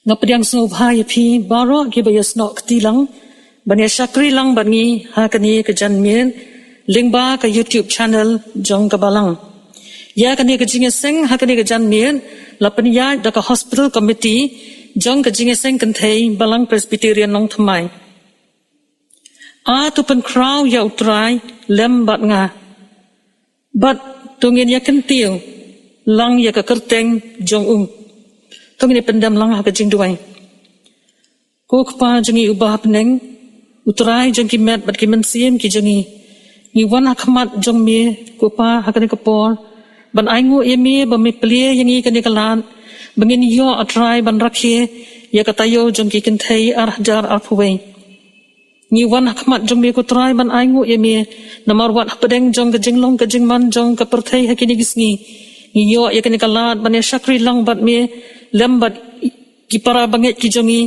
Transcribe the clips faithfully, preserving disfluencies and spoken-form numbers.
Nga pdiang sngewbha ïa phi baroh kiba ïasnoh kti lang ban ïa shakri lang bad ngi ha kane ka janmiet lyngba ka YouTube channel jong ka Balang. Ïa kane ka jingïaseng ha kane ka janmiet la pynïaid da ka Hospital Committee jong ka Jingïaseng Kynthei Balang Presbyterian Nongthymmai. A to pynkhraw ïa U Trai lem bad nga, bad to ngin ïa kyntiew lang ïa ka kyrteng jong u. To ngin ïa pyndem lang ha ka jingduwai. Ko Kpa jong ngi uba ha bneng, U Trai jong ki met bad ki mynsiem ki jong ngi, ngi wan ha khmat jong me, ko Kpa, ha kane ka por ban ainguh ïa me ba me plie ïa ngi kane ka lad ba ngin ïoh, A Trai, ban rakhe ïa ka taïew jong ki kynthei ar hajar arphew wei. Ngi wan ha khmat jong me, ko Trai, ban ainguh ïa me, namar wat hapdeng jong ka jinglong ka jingman jong ka pyrthei ha kine ki sngi, ngi ïoh ïa kane ka lad ban ïa shakri lang bad me lem bad ki para bangeit ki jong ngi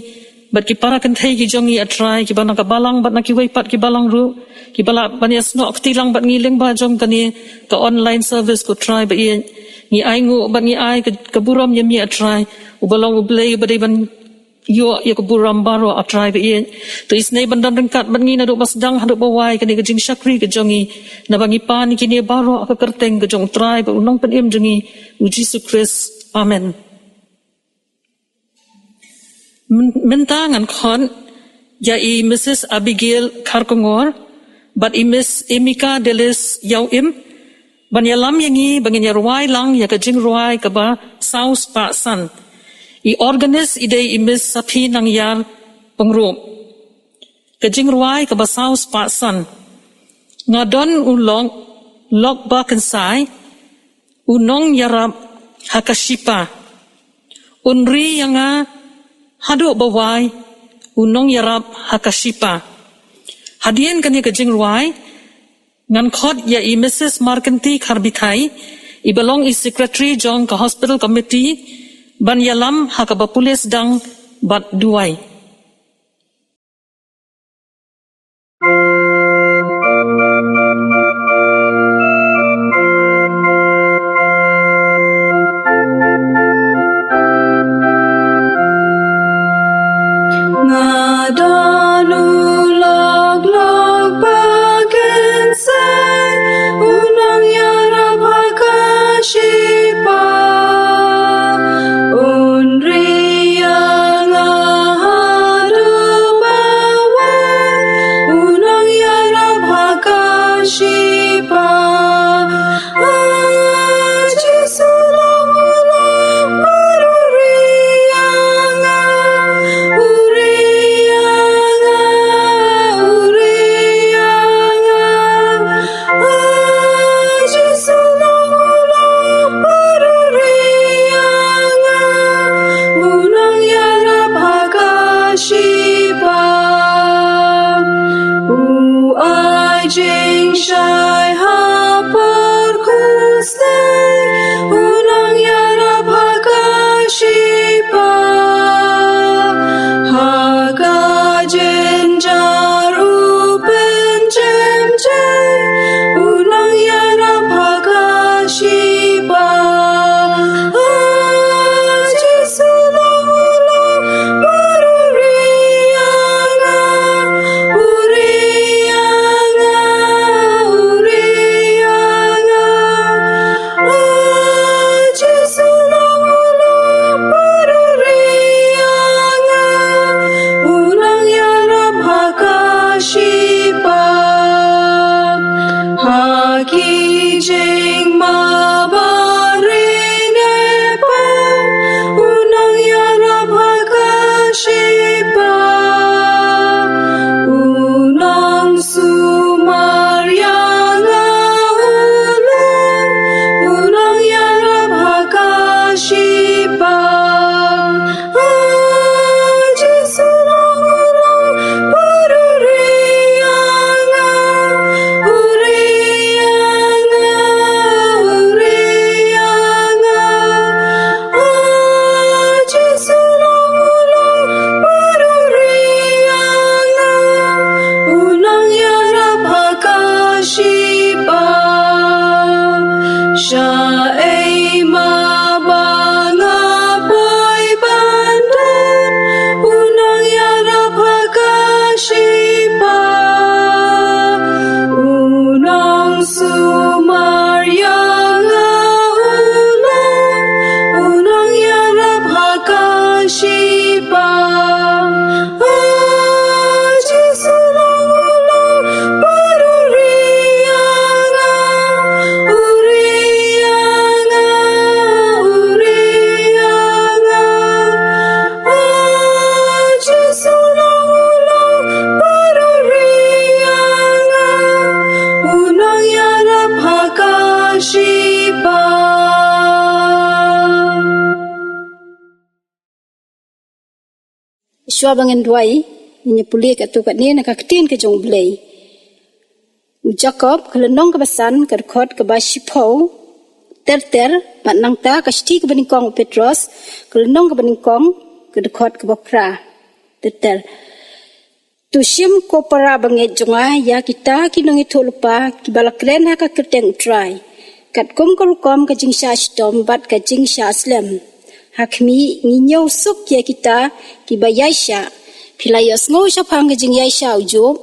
bad ki para kynthei ki jong ngi, A Trai, kiba na ka Balang bad na kiwei pat ki Balang ruh kiba lah ban ïasnoh kti lang bad ngi lyngba jong kane ka online service, ko Trai ba ïeit. Ngi ainguh bad ngi ai ka, ka burom ïa me, A Trai, uba long U Blei uba dei ban ïoh ïa ka burom baroh, A Trai ba ïeit. To isynei ban don ryngkat bad ngi naduh ba sdang haduh ba wai kane ka jingshakri ka jong ngi, naba ngi pan ïa kine baroh ha ka kyrteng ka jong U Trai bad U Nongpynim jong ngi, U Jisu Khrist. Amen. Myn-, mynta ngan khot ïa i Mrs Abigail Kharkongor bad i Miss Emika Delis Ïawim ban ïalam ïa ngi ba ngin ïa rwai lang ïa ka jingrwai kaba saw spah san. I organist i dei i Miss Saphi Nangyar Pyngrope. Ka jingrwai kaba saw spah san. Nga don u lok, lok ba kynsai, u nongïarap ha ka shipa. Un ri ïa nga haduh ba wai, u nongïarap ha ka shipa. Hadien kane ka jingrwai, ngan khot ïa i Mrs Markynti Kharbithai, iba long i secretary jong ka hospital committee, ban ïalam ha kaba pule sdang bad duwai. Nga don u lok, lok ba kynsai, u nongïarap ha ka shipa. Un ri ïa nga haduh ba wai, u nongïarap ha ka shipa. A Jisu, long u lok bad u ri ïa nga, u ri ïa nga, u ri ïa nga. A Jisu, long u lok bad u ri ïa nga, u nongïarap ha ka shipa. U ai jingshai ha por khuslai, u nongïarap ha ka shipa. Ha ka jynjar u pynjem jai, u nongïarap ha ka shipa. A Jisu, long u lok bad u ri ïa nga, u ri ïa nga, u ri Shuwa ba ngin duwai, ngin ïa pule katto katne na ka ktien ka jong U Blei. U Jakob, ka lynnong kaba san, ka dkhot kaba shiphew ter ter, bad nangta ka shithi kaba nyngkong U Petros, ka lynnong kaba nyngkong, ka dkhot kaba phra ter ter. To shim, ko para bangeit jong nga, ïa kita ki nongïathuhlypa kiba la kren ha ka kyrteng U Trai, katkum ka rukom ka jingshah shitom bad ka jingshah slem. Ha khmih, ngi ñiew suk ïa kita kiba ïaishah. Phi la ïohsngew shaphang ka jingïaishah u Job,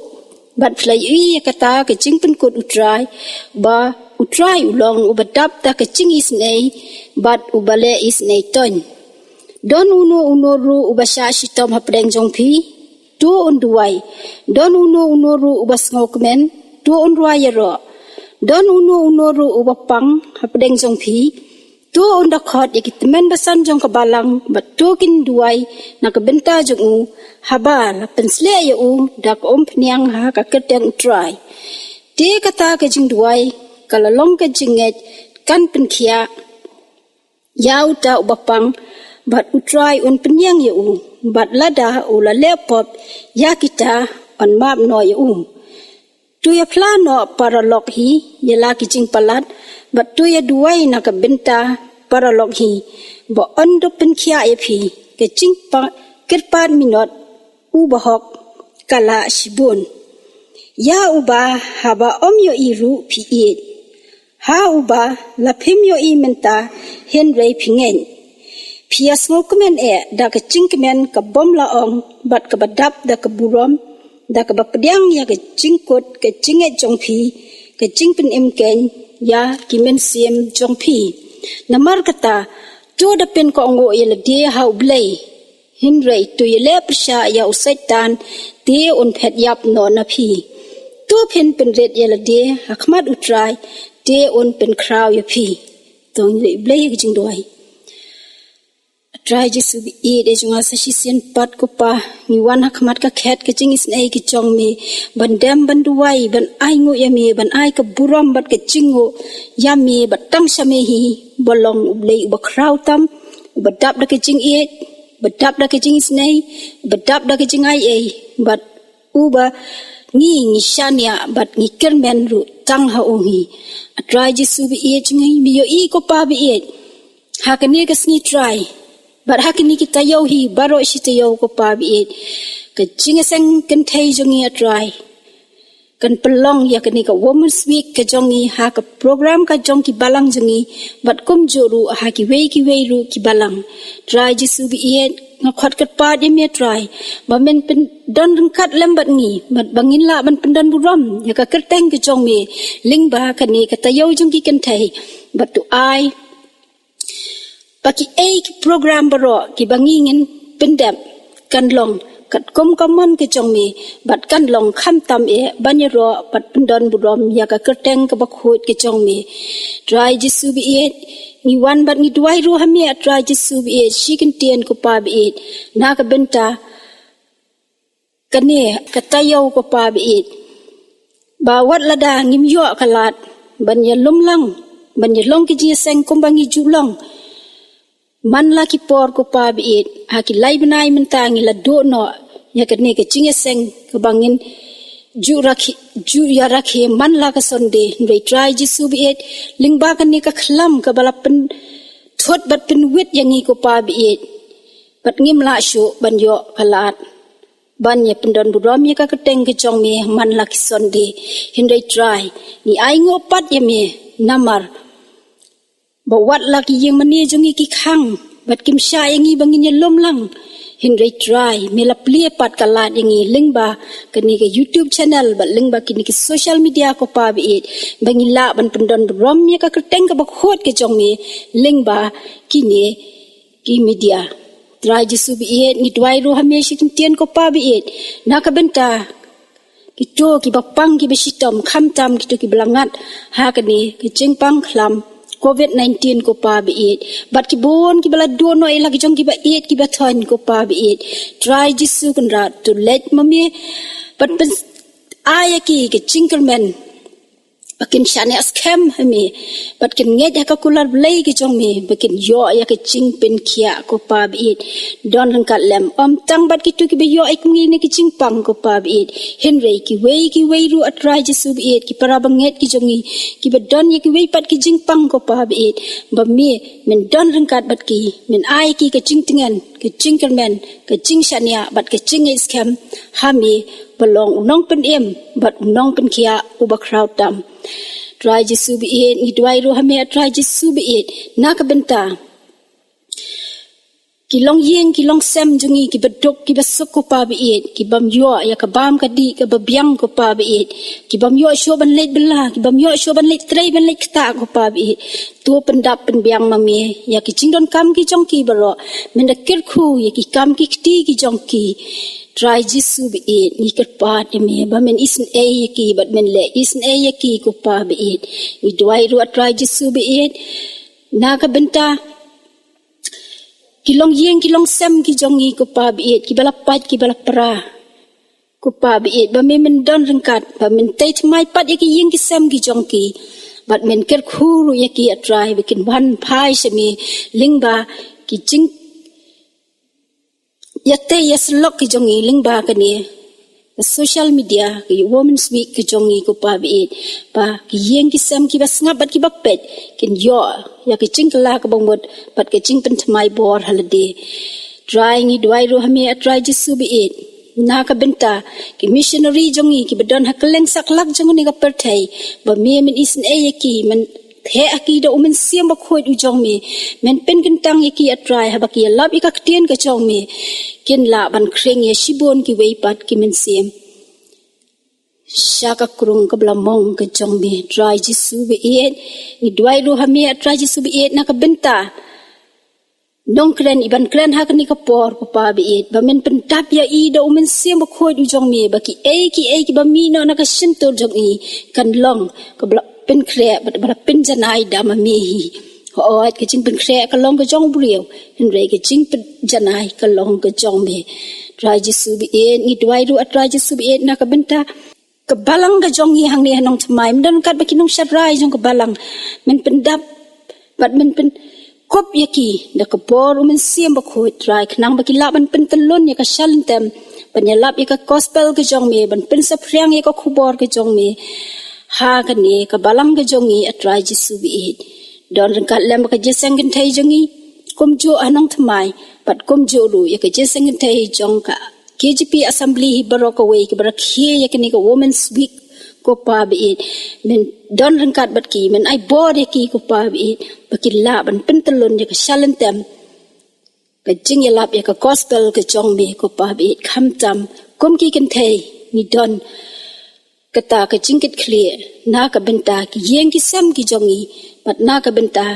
bad phi la ïohi ïa kata ka jingpynkut U Trai, ba U Trai u long uba dap da ka jingisynei bad uba leh isynei toiñ. Don uno uno ruh uba shah shitom hapdeng jong phi, to un duwai. Don uno uno ruh uba sngewkmen, to un rwai ïaroh. Don uno uno ruh uba pang hapdeng jong phi, to un da khot ïa ki tymmen basan jong ka balang, bad to kin duwai na ka bynta jong u, haba la pynsleh ïa u da ka umphniang ha ka kyrteng U Trai. Te kata ka jingduwai, ka la long ka jingngeit, kan pynkhiah ïa uta uba pang, bad U Trai un pynïeng ïa u, bad lada u la leh pop ïa kita, yn map noh ïa u. To ïaphla noh paralok hi ïa la ki jingpalat, bad to ïaduwai na ka bynta paralok hi, ba yn da pynkhiah ïa phi. Ka jingpa-, kyrpad minot u bahok ka lah shibun. Ïa uba haba ym ïohi ruh phi ïeit, ha uba la phim ïohi mynta hynrei phi ngeit. Phi ïa sngewkmen eh da ka jingkmen ka bym la ong, bad kaba dap da ka burom, da kaba pdiang ïa ka jingkut ka jingngeit jong phi, ka jingpynim keiñ ïa ki mynsiem jong phi. Namar kata, to da pynkohnguh ïa lade ha U Blei, hynrei to ïaleh pyrshah ïa u Soitan, te un phet ïap noh na phi. To phin pynrit ïa lade ha khmat U Trai, te un pynkhraw ïa phi. To ngin ïa leit Blei ha ka jingduwai. A Trai Jisu ba ïeit, eh jong nga, sa shisien pat ko Pa, ngi wan ha khmat ka khet ka jingisynei ka jong me, ban dem ban duwai, ban ainguh ïa me, ban ai ka burom bad ka jingnguh ïa me, bad tang sha me hi, ba long U Blei uba khraw tam, uba dap da ka jingïeit, uba dap da ka jingisynei, uba dap da ka jingaiei, bad uba ngi, ngi shaniah bad ngi kyrmen ruh tang ha u hi. A Trai Jisu ba ïeit jong ngi, me ïohi ko Pa ba ïeit, ha kane ka sngi Trai, bad ha kine ki taïew hi baroh shi taïew ko Pa ba ïeit, ka jingïaseng kynthei jong ngi A Trai, kan pynlong ïa kane ka Women's Week ka jong ngi ha ka program ka jong ki balang jong ngi, bad kumjuh ruh ha kiwei kiwei ruh ki balang. Trai Jisu ba ïeit, nga khot kyrpad ïa me Trai, ba men pyndon ryngkat lem bad ngi, bad ba ngin lah ban pyndon burom ïa ka kyrteng ka jong me lyngba kane ka taïew jong ki kynthei, bad to ai ba kiei ki program baroh kiba ngi ngin pyndep, kan long katkum ka mon ka jong me, bad kan long khamtam eh ban ïaroh bad pyndon burom ïa ka kyrteng kaba khuid ka jong me. Trai Jisu ba ïeit, ngi wan bad ngi duwai ruh ha me A Trai Jisu ba ïeit, shi kyntien ko Pa ba ïeit, na ka bynta kane ka taïew ko Pa ba ïeit, ba wat lada ngim ïoh ka lad ban ïalum lang, ban ïalong ki jingïaseng kumba ngi ju long man la ki por ko Pa ba ïeit, ha ki lai bnai mynta ngi la duh noh ïa kane ka jingïaseng kaba ngin ju rakhe, ju ïarakhe man la ka Sunday. Hynrei Trai Jisu ba ïeit, lyngba kane ka khlam kaba la pynthut bad pynwit ïa ngi ko Pa ba ïeit, bad ngim lah shuh ban ïoh ka lad ban ïa pyndon burom ïa ka kyrteng ka jong me man la ki Sunday. Hynrei Trai, ngi ainguh pat ïa me, namar ba wat la ki ïingmane jong ngi ki khang, bad kim shah ïa ngi ba ngin ïalum lang. Hynrei Trai, me la plie pat ka lad ïa ngi lyngba kane ka YouTube channel, bad lyngba kine ki social media ko Pa ba ïeit, ba ngi lah ban pyndon burom ïa ka kyrteng kaba khuid ka jong me lyngba kine ki media. Trai Jisu ba ïeit, ngi duwai ruh ha me shi kyntien ko Pa ba ïeit, na ka bynta kito kiba pang kiba shitom, khamtam kito kiba la ngat ha kane ka jingpang khlam covid nineteen ko Pa ba ïeit, bad ki bun kiba la duh noh ïa la ki jong kiba ïeit kiba thoiñ ko Pa ba ïeit. Trai Jisu Kynrad, to leit ma me bad pyn-, ai ïa ki ka jingkyrmen ba kin shaniah skhem ha me, bad kin ngeit ha ka kular Blei ka jong me, ba kin ïoh ïa ka jingpynkhiah ko Pa baieit. Don ryngkat lem, ym tang bad kito kiba ïoh ïa ka jingpang ko Pa baieit, hynrei kiwei kiwei ruh A Trai Jisu baieit, ki para bangeit ki jong ngi, kiba don ïa kiwei pat ki jingpang ko Pa baieit, ba me men don ryngkat bad ki, men ai ki ka jingtngen, ka jingkyrmen, ka jingshaniah bad ka jingngeit skhem ha me, ba long u nongpynim bad u nongpynkhiah uba khraw tam. Trai Jisu baieit, ngi duwai ruh ha me A Trai Jisu baieit, na ka bynta ki longïing ki longsem jong ngi, kiba duk kiba suk ko Pa baieit, kibym ïoh ïa ka bam ka dih kaba biang ko Pa baieit, kibym ïoh shuh ban leit bylla, kibym ïoh shuh ban leit trei ban leit ktah ko Pa baieit. To pyndap pynbiang ma me ïa ki jingdonkam ki jong ki baroh, men da kyrkhu ïa ki kam ki kti ki jong ki. Trai Jisu baieit, ngi kyrpad ïa me ba men isynei ïa ki bad men leh isynei ïa ki ko Pa baieit. Ngi duwai ruh A Trai Jisu baieit, na ka bynta ki longïing ki longsem ki jong ngi ko Pa baieit, kiba la pait kiba la pra ko Pa baieit, ba me men don ryngkat, ba men tei thymmai pat ïa ki ïing ki sem ki jong ki, bad men kyrkhu ruh ïa ki A Trai, ba kin wan phai sha me lyngba ki jing ïatei ïasyllok ki jong ngi, lyngba kane ka social media, ka Women's Week ka jong ngi ko Pa baieit, ba ki ïing ki sem kiba sngap bad kiba peit kin ïoh ïa ka jingkylla kaba mut bad ka jingpynthymmai bor ha lade. Trai ngi duwai ruh ha me A Trai Jisu baieit, na ka bynta ki missionary jong ngi kiba don ha kylleng satlak jong kane ka pyrthei, ba me men isynei ïa ki, men theh ha ki da u Mynsiem Bakhuid u jong me, men pynkyntang ïa ki A Trai, haba ki ïalap ïa ka ktien ka jong me, kin lah ban khring ïa shibun kiwei pat ki mynsiem sha ka krung kaba la mong ka jong me. Trai Jisu baieit, ngi duwai ruh ha me A Trai Jisu baieit, na ka bynta nongkren iban kren ha kane ka por ko Pa baieit, ba men pyndap ïa i da u Mynsiem Bakhuid u jong me, ba kiei kiei kiba mih noh na ka shyntur jong i kan long kaba la pynkhreh bad ba la pynjanai da ma me hi. Hooid, ka jingpynkhreh ka long ka jong u briew, hynrei ka jingpynjanai ka long ka jong me. Trai Jisu baieit, ngi duwai ruh A Trai Jisu baieit, na ka bynta ka balang ka jong ngi hangne ha Nongthymmai, men don ryngkat bad ki nongshad rai jong ka balang, men pyndap bad men pynkup ïa ki da ka bor u Mynsiem Bakhuid Trai, khnang ba ki lah ban pyntyllun ïa ka shalyntem, ban ïalap ïa ka gospel ka jong me, ban pynsaphriang ïa ka khubor ka jong me ha kane ka balang ka jong ngi A Trai Jisu baieit. Don ryngkat lem bad ka jingïaseng kynthei jong ngi kumjuh ha Nongthymmai, bad kumjuh ruh ïa ka jingïaseng kynthei jong ka K J P Assembly hi baroh kawei kiba rakhe ïa kane ka Women's Week ko Pa baieit. Men don ryngkat bad ki, men ai bor ïa ki ko Pa baieit, ba ki lah ban pyntyllun ïa ka shalyntem, ka jingïalap ïa ka gospel ka jong me ko Pa baieit, khamtam kum ki kynthei ngi don kata ka jingkitkhlieh na ka bynta ki ïing ki sem ki jong ngi, bad na ka bynta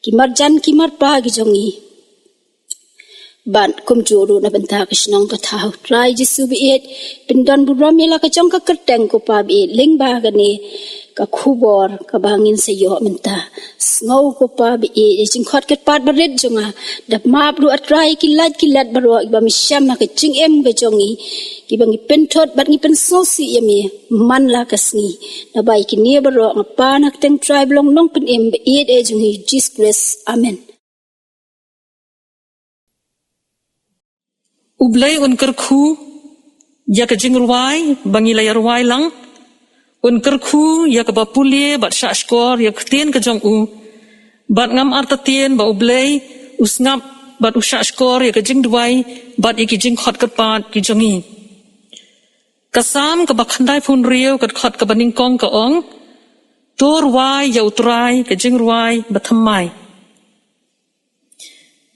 ki marjan ki marpa ki jong ngi, bad kumjuh ruh na bynta ka shnong ka thaw. Trai Jisu baieit, pyndon burom ïa la ka jong ka kyrteng ko Pa baieit, lyngba kane ka khubor kaba ngin sa ïoh mynta. Sngew ko Pa baieit ïa jingkhot kyrpad barit jong nga, da map ruh A Trai ki lait ki let baroh kiba me shem ha ka jingim ka jong ngi, kiba ngi pynthut bad ngi pynsngewsih ïa me man la ka sngi. Naba ïa kine baroh nga pan ha ka kyrteng Trai ba long Nongpynim baieit jong ngi Jisu Khrist. Amen. U Blei un kyrkhu ïa ka jingrwai ba ngi la ïarwai lang. Un kyrkhu ïa kaba pule bad shahshkor ïa ka ktien ka jong u. Bad ngam artatien ba U Blei u sngap bad u shahshkor ïa ka jingduwai bad ïa ki jingkhot kyrpad ki jong ngi. Ka Salm kaba khyndaiphew hynriew ka dkhot kaba nyngkong ka ong: To rwai ïa U Trai ka jingrwai bathymmai.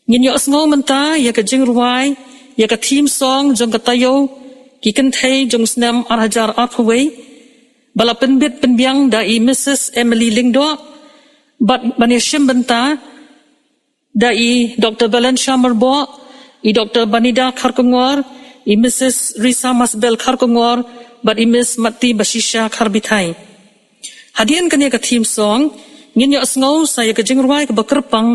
Ngin ïohsngew mynta ïa ka jingrwai, ïa ka theme song jong ka taïew ki kynthei jong u snem ar hajar arphew wei, ba la pynbit pynbiang da i Mrs Emily Lyngdoh, bad ban ïashim bynta da i Dr Valencia Myrboh, i Dr Banida Kharkongor, i Mrs Risa Masbel Kharkongor, bad i Miss Matti Bashisha Kharbithai. Hadien kane ka theme song, ngin ïohsngew sa ïa ka jingrwai kaba kyrpang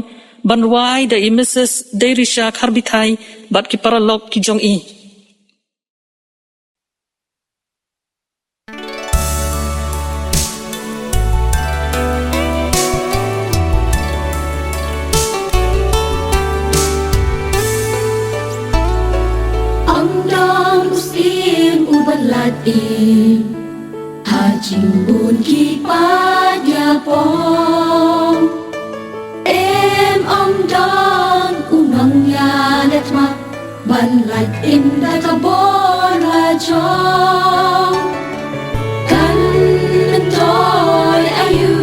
ban rwai da i Mrs Deirisha Kharbithai bad ki paralok ki jong i. Kat i ha jingbun ki pat ïa pom. Em ong don u nongïalam ban lait im da ka bor la jong. Kan myntoi aïu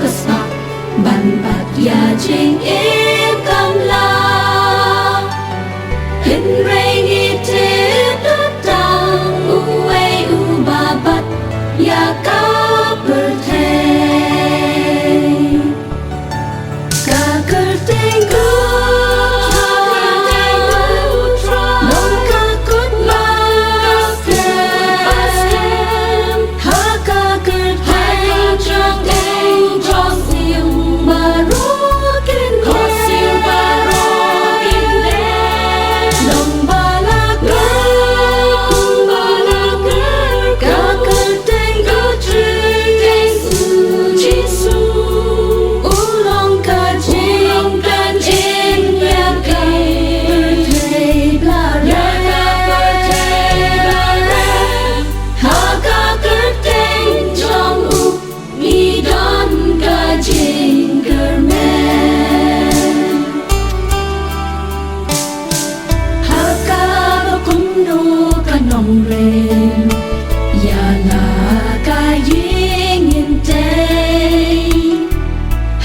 ka sah ban bat ïa jingim kam lah. Hynrei ngi tip da tang uwei uba bat ïa ka pyrthei. Ka kyrteng ka long ka kut ba skhem. Ha ka kyrteng jong u khot siew baroh kin dei. Long ba la kut, long ba la kut, ka kyrteng ka kyrteng u Jisu. U long ka jingpynim ïa ka pyrthei ba la rem. Ha ka kyrteng jong u ngi don ka jingkyrmen. Ha kaba kumno ka nongrim ïa la ka ïing ngin tei?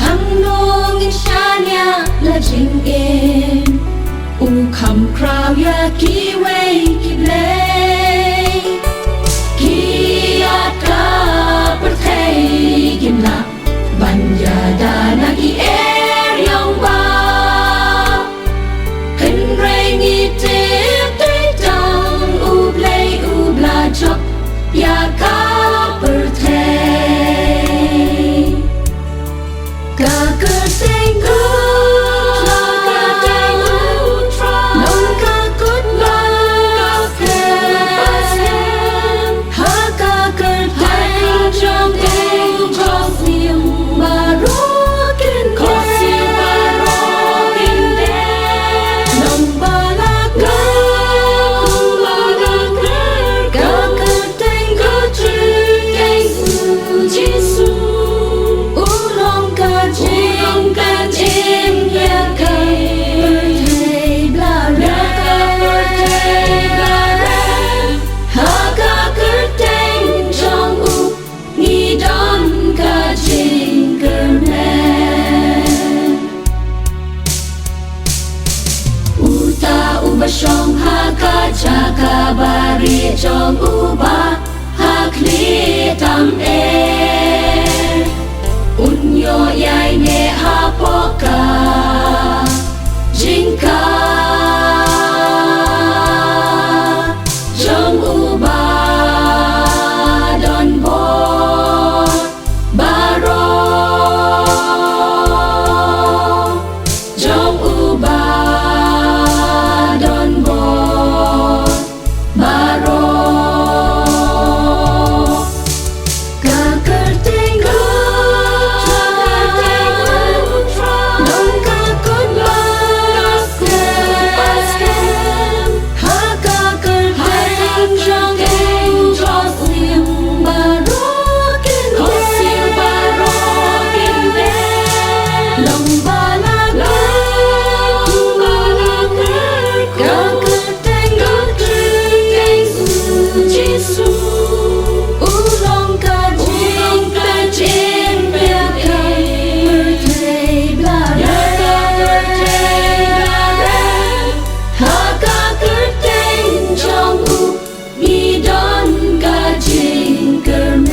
Hangno ngin shaniah la jingim? U kham khraw ïa kiwei ki blei. Ki ïaid ka pyrthei kim lah ban ïada na ki eriong ba. Hynrei ngi tip dei tang U Blei uba la jop ïa ka pyrthei. Ka kyrteng ka kyrteng long ka kut ba skhem. Ha ka kyrteng jong u khot siew baroh kin dei. Long ba la kut, long ba la kut, ka kyrteng ka kyrteng u Jisu. U long ka jingpynim ïa ka pyrthei ba la rem. Ha ka kyrteng jong u ngi don ka jingkyrmen. Uta uba shong ha ka jaka barit jong u Bah ha khlieh tam eh, un ïoh ïaineh hapoh ka jingkah jong uba don bor baroh, jong uba don bor baroh. Ka kyrteng ka kyrteng long ka kut ba skhem. Ha ka kyrteng jong u khot siew baroh kin dei. Long ba la kut, long ba la kut, ka kyrteng ka kyrteng u Jisu. U long ka jingpynim ïa ka pyrthei ba la rem. Ha ka kyrteng jong u ngi don ka jingkyrmen.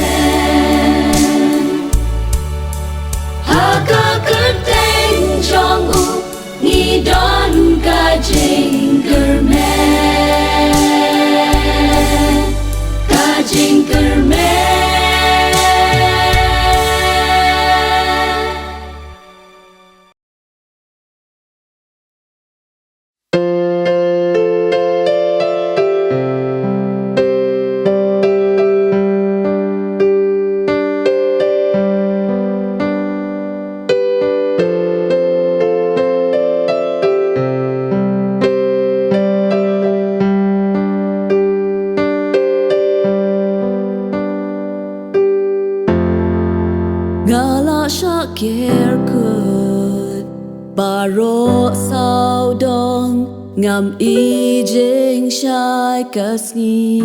Ha ka kyrteng jong u ngi don ka jingkyrmen. Ka jingkyrmen. Shah ker kut baroh sawdong, ngam ijing shai ka sngi.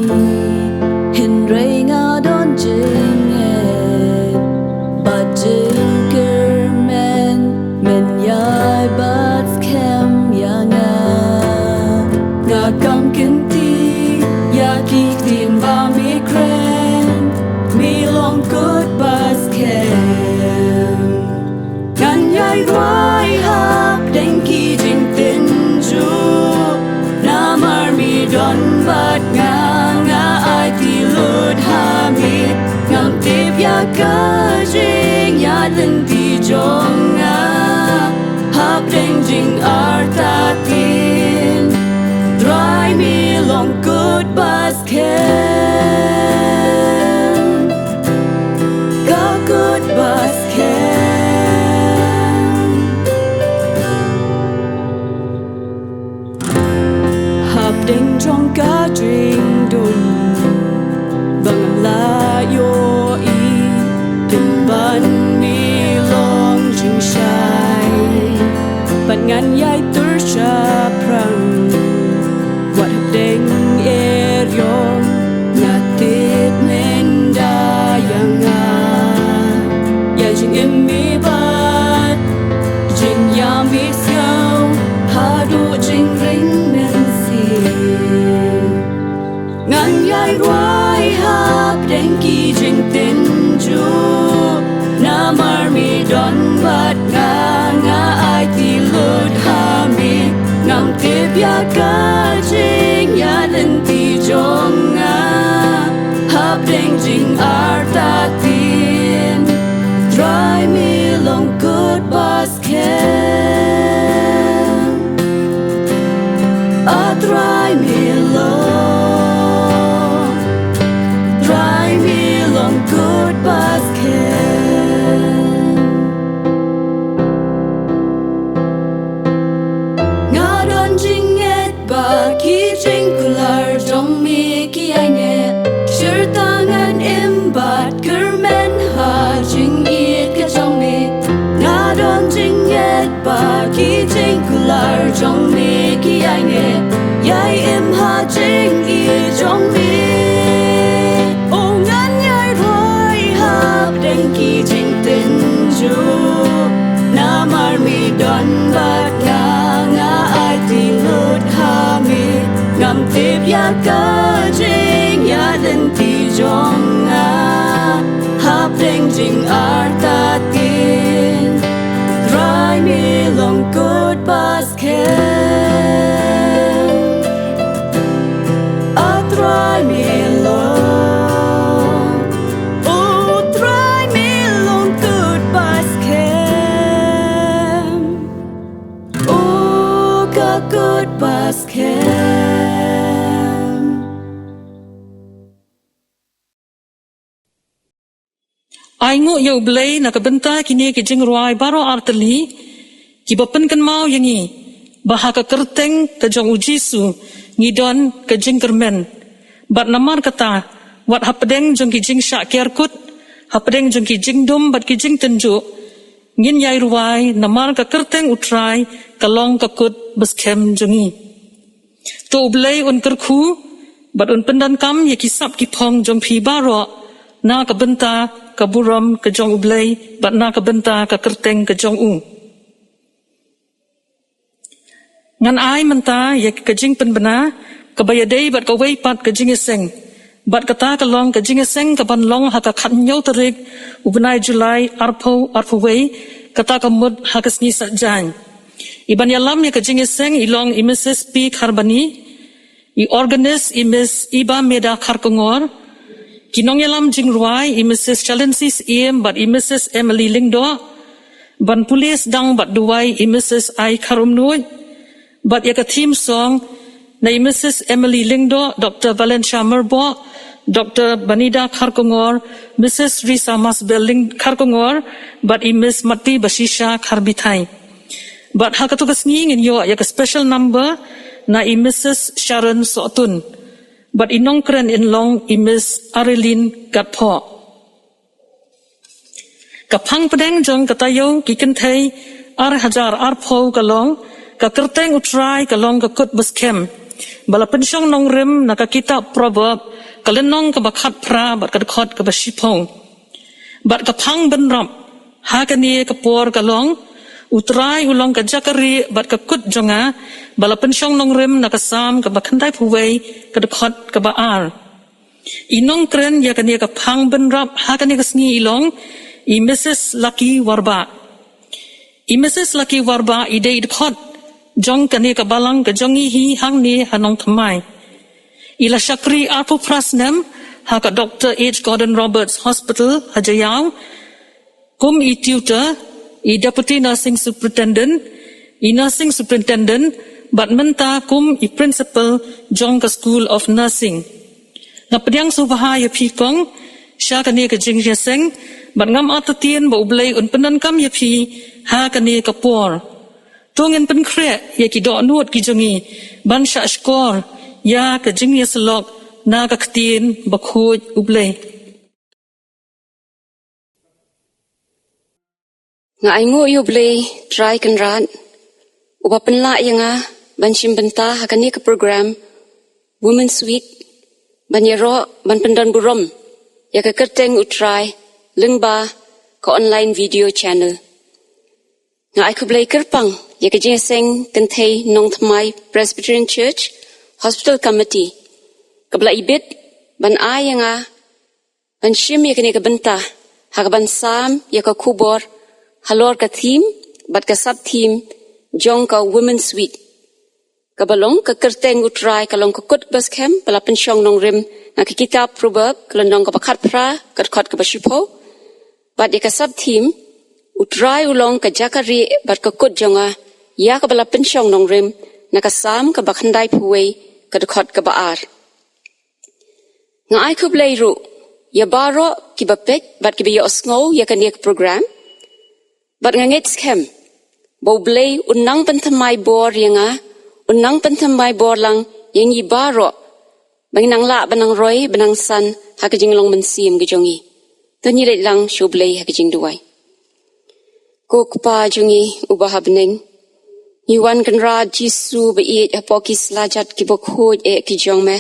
Hynrei nga don jingngeit bad jingkyrmen, men ïai bat skhem ïa nga. Nga kam kynti ïa ki ktien ba me kren, me long kut ba skhem. Ngan ïai rwai hapdeng ki jingtynjuh, namar me don bad nga. Nga aiti lut ha me, ngam tip ïa ka jingïaid lynti jong nga. Hapdeng jingartatien, Trai me long kut ba skhem, ka kut ba skhem. Hapdeng jong ka jingdum ba ngam lah ïohi, pynban me long jingshai. Bad ngan ïai tur shaphrang, wat hapdeng eriong, nga tip men da ïa nga. Ïa jingim me bad jingïam me sngewbha, haduh jingring mynsiem. Ngan ïai rwai hapdeng ki jingtynjuh, namar me don bad nga. Nga aiti lut ha me, ngam tip ïa ka jingïaid lynti jong nga. Hapdeng jingartatien, Trai me long kut ba skhem. A Trai me long, Trai me long kut ba skhem. Nga don jingngeit ba ki jingkular jong me ki ïai neh, shirta ngan im bad kyrmen ha jingïeit ka jong me. Nga don jingngeit ba ki jingkular jong me ki ïai neh, ïai im ha jingïeit jong me. O ngan ïai rwai hapdeng ki jingtynjuh, namar me don bad nga. Nga aiti lut ha me, ngam tip ïa ka jingïaid lynti jong nga. Hapdeng jingartatien, Trai me long kut ba skhem. A Trai me long, o Trai me long kut ba skhem. O ka kut ba skhem. Ai nguh ïa U Blei na ka bynta kine ki jingrwai baroh artylli kiba pynkynmaw ïa ngi ba ha ka kyrteng ka jong U Jisu ngi don ka jingkyrmen. Bad namar kata, wat hapdeng jong ki jingshah ker kut, hapdeng jong ki jingdum bad ki jingtynjuh, ngin ïai rwai namar ka kyrteng U Trai ka long ka kut ba skhem jong ngi. To U Blei un kyrkhu bad un pyndonkam ïa ki sap ki phong jong phi baroh na ka bynta ka burom ka jong U Blei bad na ka bynta ka kyrteng ka jong u. Ngan ai mynta ïa ka jingpynbna kaba ïadei bad kawei pat ka jingïaseng. Bad kata ka long ka jingïaseng kaban long ha ka khathynñiew tarik u bnai July arphew arphew wei, kata ka mut ha ka sngi Saitjaiñ. I ban ïalam ïa ka jingïaseng i long i Mrs P Kharbani, i organist i Miss Iba Meda Kharkongor, ki nongïalam jingrwai i Mrs Chalency Syiem bad i Mrs Emily Lyngdoh, ban pule sdang bad duwai i Mrs I Kharumnuid, bad ïa ka theme song na i Mrs Emily Lyngdoh, Dr Valencia Myrboh, Dr Banida Kharkongor, Mrs Risa Masbel Lyng- Kharkongor, bad i Miss Mati Bashisha Kharbithai. Bad ha kato ka sngi ngin ïoh ïa ka special number na i Mrs Sharon Sohtun. Bad i nongkren in long i Miss Arilin Gatphoh. Ka phang pdeng jong ka taïew ki kynthei ar hajar arphew ka long, ka kyrteng U Trai ka long ka kut ba skhem, ba la pynshong nongrim na ka kitab Proverb, ka lynnong kaba khatphra bad ka dkhot kaba shiphew. Bad ka phang bynrap ha kane ka por ka long, U Trai u long ka jaka rieh bad ka kut jong nga, ba la pynshong nongrim na ka Salm kaba khyndaiphew wei, ka dkhot kaba ar. I nongkren ïa kane ka phang bynrap ha kane ka sngi i long i Mrs Lucky Warbah. I Mrs Lucky Warbah i dei i dkhot jong kane ka balang ka jong ngi hi hangne ha Nongthymmai. I la shakri arphew phra snem ha ka Doctor H Gordon Roberts Hospital ha Jaïaw, kum i tutor, i Deputy Nursing Superintendent, i Nursing Superintendent, bad mynta kum i Principal jong ka School of Nursing. Nga pdiang sngewbha ïa phi kong sha kane ka jingïaseng, bad ngam artatien ba U Blei un pyndonkam ïa phi ha kane ka por. To ngin pynkhreh ïa ki dohnud ki jong ngi ban shah shkor ïa ka jingïasyllok na ka Ktien bakhuid U Blei. Nga ainguh ïa U Blei Trai Kynrad, uba pynlah ïa nga ban shim bynta ha kane ka program Women's Week, ban ïaroh ban pyndonburom ïa ka kyrteng U Trai lyngba ka online video channel. Nga ai khublei kyrpang ïa ka Jingïaseng Kynthei Nongthymmai Presbyterian Church Hospital Committee, kaba la ibit ban ai ïa nga ban shim ïa kane ka bynta ha kaban sam ïa ka khubor halor ka theme bad ka sub-theme jong ka Women's Week, kaba long ka kyrteng U Trai ka long ka kut ba skhem ba la pynshong nongrim, na ka kitab Proverb ka lynnong kaba khatphra ka dkhot kaba shiphew. Bad ïa ka sub-theme, U Trai u long ka jaka rieh bad ka kut jong nga, ïa kaba la pynshong nongrim, na ka Salm kaba khyndaiphew wei ka dkhot kaba ar. Nga ai khublei ruh ïa baroh kiba peit bad kiba ïohsngew ïa kane ka program. Bad nga ngeit skhem ba U Blei un nang pynthymmai bor ïa nga, un nang pynthymmai bor lang ïa ngi baroh, ba ngin nang lah ban nang roi ban nang san ha ka jinglong mynsiem ka jong ngi. To ngin leit lang sha U Blei ha ka jingduwai. Ko Kpa jong ngi uba ha bneng, ngi wan Kynrad Jisu ba ïeit hapoh ki slajat kiba khuid eh ki jong me.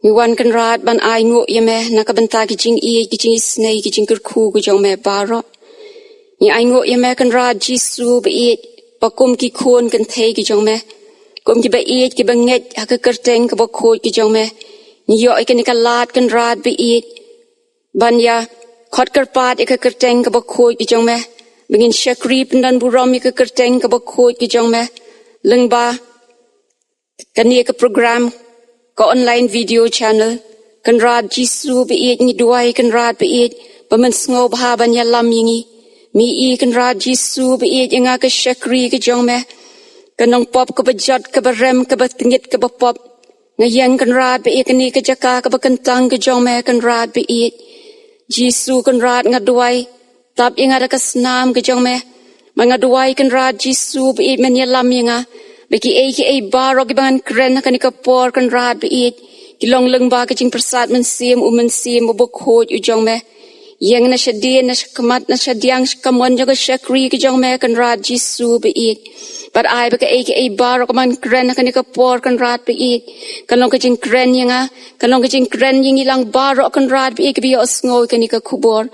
Ngi wan Kynrad ban ainguh ïa me na ka bynta ki jingïeit, ki jingisynei, ki jingkyrkhu ki jong me baroh. Ngi ainguh ïa me Kynrad Jisu ba ïeit, ba kum ki khun kynthei ki jong me, kum kiba ïeit kiba ngeit ha ka kyrteng kaba khuid ki jong me, ngi ïoh ïa kane ka lad Kynrad ba ïeit ban ïa khot kyrpad ïa ka kyrteng kaba khuid ki jong me, ba ngin shakri pyndonburom ïa ka kyrteng kaba khuid ki jong me lyngba kane ka program, ka online video channel. Kynrad Jisu ba ïeit, ngi duwai Kynrad ba ïeit ba men sngewbha ban ïalam ïa ngi. Me i Kynrad Jisu ba ïeit, ïa nga ka shakri ka jong me, ka nongpop kaba jot, kaba rem, kaba tngit, kaba pop. Nga ïeng Kynrad ba ïeit kane ka jaka kaba kyntang ka jong me Kynrad ba ïeit. Jisu Kynrad, nga duwai, tap ïa nga da ka snam ka jong me. Bad nga duwai Kynrad Jisu ba ïeit men ïalam ïa nga, ba kiei kiei baroh kiba ngan kren ha kane ka por Kynrad ba ïeit, ki long lyngba ka jingpyrsad Mynsiem, U Mynsiem Uba Khuid u jong me. Ïeng na shadien, na shakhmat, na shadiang shakamon jong ka shakri ka jong me Kynrad Jisu ba ïeit. Bad ai ba kaei kaei baroh kaba ngan kren ha kane ka por Kynrad ba ïeit, kan long ka jingkren ïa nga, kan long ka jingkren ïa ngi lang baroh Kynrad ba ïeit kiba ïohsngew ïa kane ka khubor.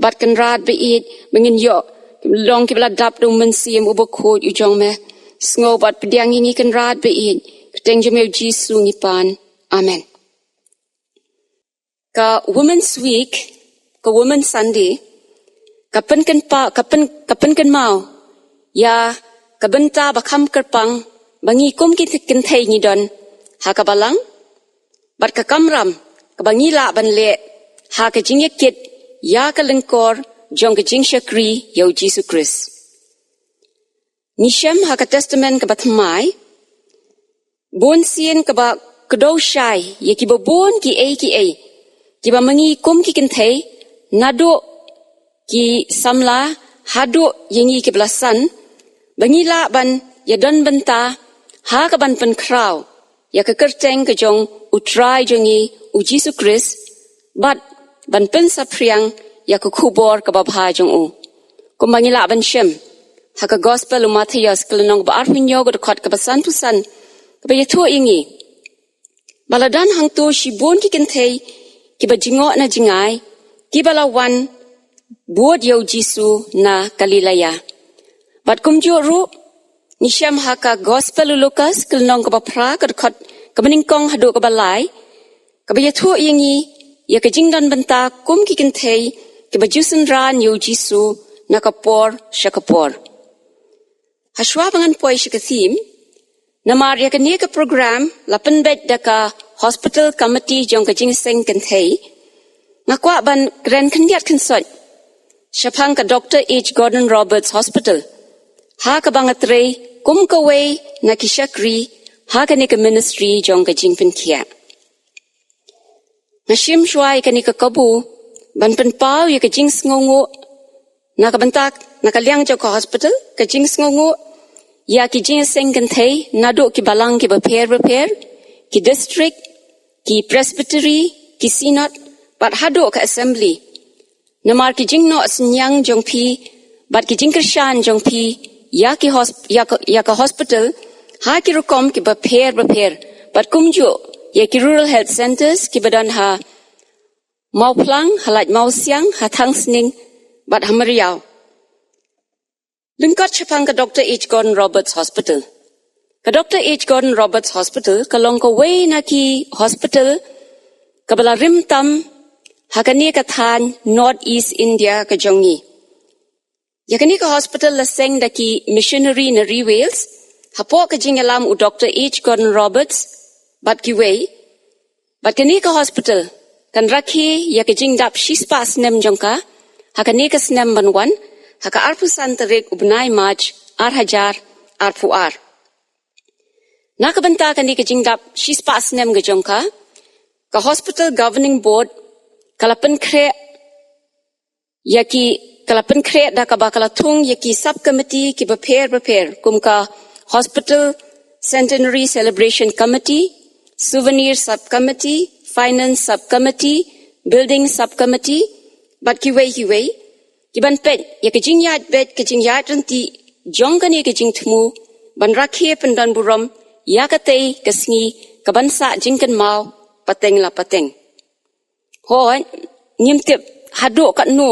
Bad Kynrad ba ïeit, ba ngin ïoh long kiba la dap da U Mynsiem Uba Khuid u jong me. Sngew bad pdiang ïa ngi Kynrad ba ïeit. Kyrteng jong me U Jisu ngi pan. Amen. Ka Women's Week, ka Women's Sunday, ka pynkynpa-, ka pyn-, ka pynkynmaw ïa ka bynta ba kham kyrpang ba ngi kum ki kynthei ngi don ha ka balang, bad ka kamram kaba ngi lah ban leh ha ka jingïakit ïa ka lyngkor jong ka jingshakri ïa U Jisu Khrist. Ngi shem ha ka Testament kaba thymmai, bun sien kaba kdew shai ïa kiba bun kiei kiei kiba ma ngi kum ki kynthei, naduh ki samla haduh ïa ngi kiba la san, ba ngi lah ban ïadon bynta ha kaban pynkhraw ïa ka kyrteng ka jong U Trai jong ngi U Jisu Khrist, bad ban pynsaphriang ïa ka khubor kaba bha jong u. Kumba ngi lah ban shem ha ka Gospel u Mathaios ka lynnong ba arphew hynñiew ka dkhot kaba sanphew san, kaba ïathuh ïa ngi ba la don hangto shibun ki kynthei kiba jngoh na jngai kiba la wan bud ïa u Jisu na Galilea. Bad kumjuh ruh ngi shem ha ka Gospel u Lukas ka lynnong kaba phra ka dkhot kaba nyngkong haduh kaba lai, kaba ïathuh ïa ngi ïa ka jingdon bynta kum ki kynthei kiba ju synran ïa u Jisu na ka por sha ka por. Hashwa ba ngan poi sha ka theme, namar ïa kane ka program la pynbeit da ka Hospital Committee jong ka Jingïaseng Kynthei, nga kwah ban kren khyndiat khynsoit shaphang ka Doctor H Gordon Roberts Hospital, ha kaba nga trei kum kawei na ki shakri ha kane ka ministry jong ka jingpynkhiah. Nga shim shuwa ïa kane ka kabu ban pynpaw ïa ka jingsngewnguh na ka bynta, na ka liang jong ka hospital, ka jingsngewnguh ïa ki jingïaseng kynthei naduh ki balang kiba pher bapher, ki district, ki presbytery, ki synod, bad haduh ka assembly. Namar ki jingnoh synñiang jong phi bad ki jingkyrshan jong phi ïa ki hosp-, ïa ka, ïa ka hospital ha ki rukom kiba pher bapher, bad kumjuh ïa ki rural health centres kiba don ha Mawphlang, ha Laitumkhrah, Mawsiang, ha Thangsning bad ha Mariaw. Lyngkot shaphang ka Doctor H Gordon Roberts Hospital. Ka Doctor H Gordon Roberts Hospital ka long kawei na ki hospital kaba la rim tam ha kane ka thaiñ North East India ka jong ngi. Ïa kane ka hospital la seng da ki missionary na ri Wales hapoh ka jingïalam u Doctor H Gordon Roberts bad kiwei. Bad kane ka hospital kan rakhe ïa ka jingdap shispah snem jong ka ha kane ka snem ban wan, ha ka arphew san tarik u bnai March ar hajar arphew ar. Na ka bynta kane ka jingdap shispah snem ka jong ka, ka Hospital Governing Board ka la pynkhreh ïa ki, ka la pynkhreh da kaba ka la thung ïa ki sub committee kiba pher bapher, kum ka Hospital Centenary Celebration Committee, Souvenir Sub Committee, Finance Sub Committee, Building Sub Committee, bad kiwei kiwei, kiban peit ïa ka jingïaid beit, ka jingïaid ryntih jong kane ka jingthmu ban rakhe pyndon burom ïa katei ka sngi kaban sah jingkynmaw pateng la pateng. Hooid, ngim tip haduh katno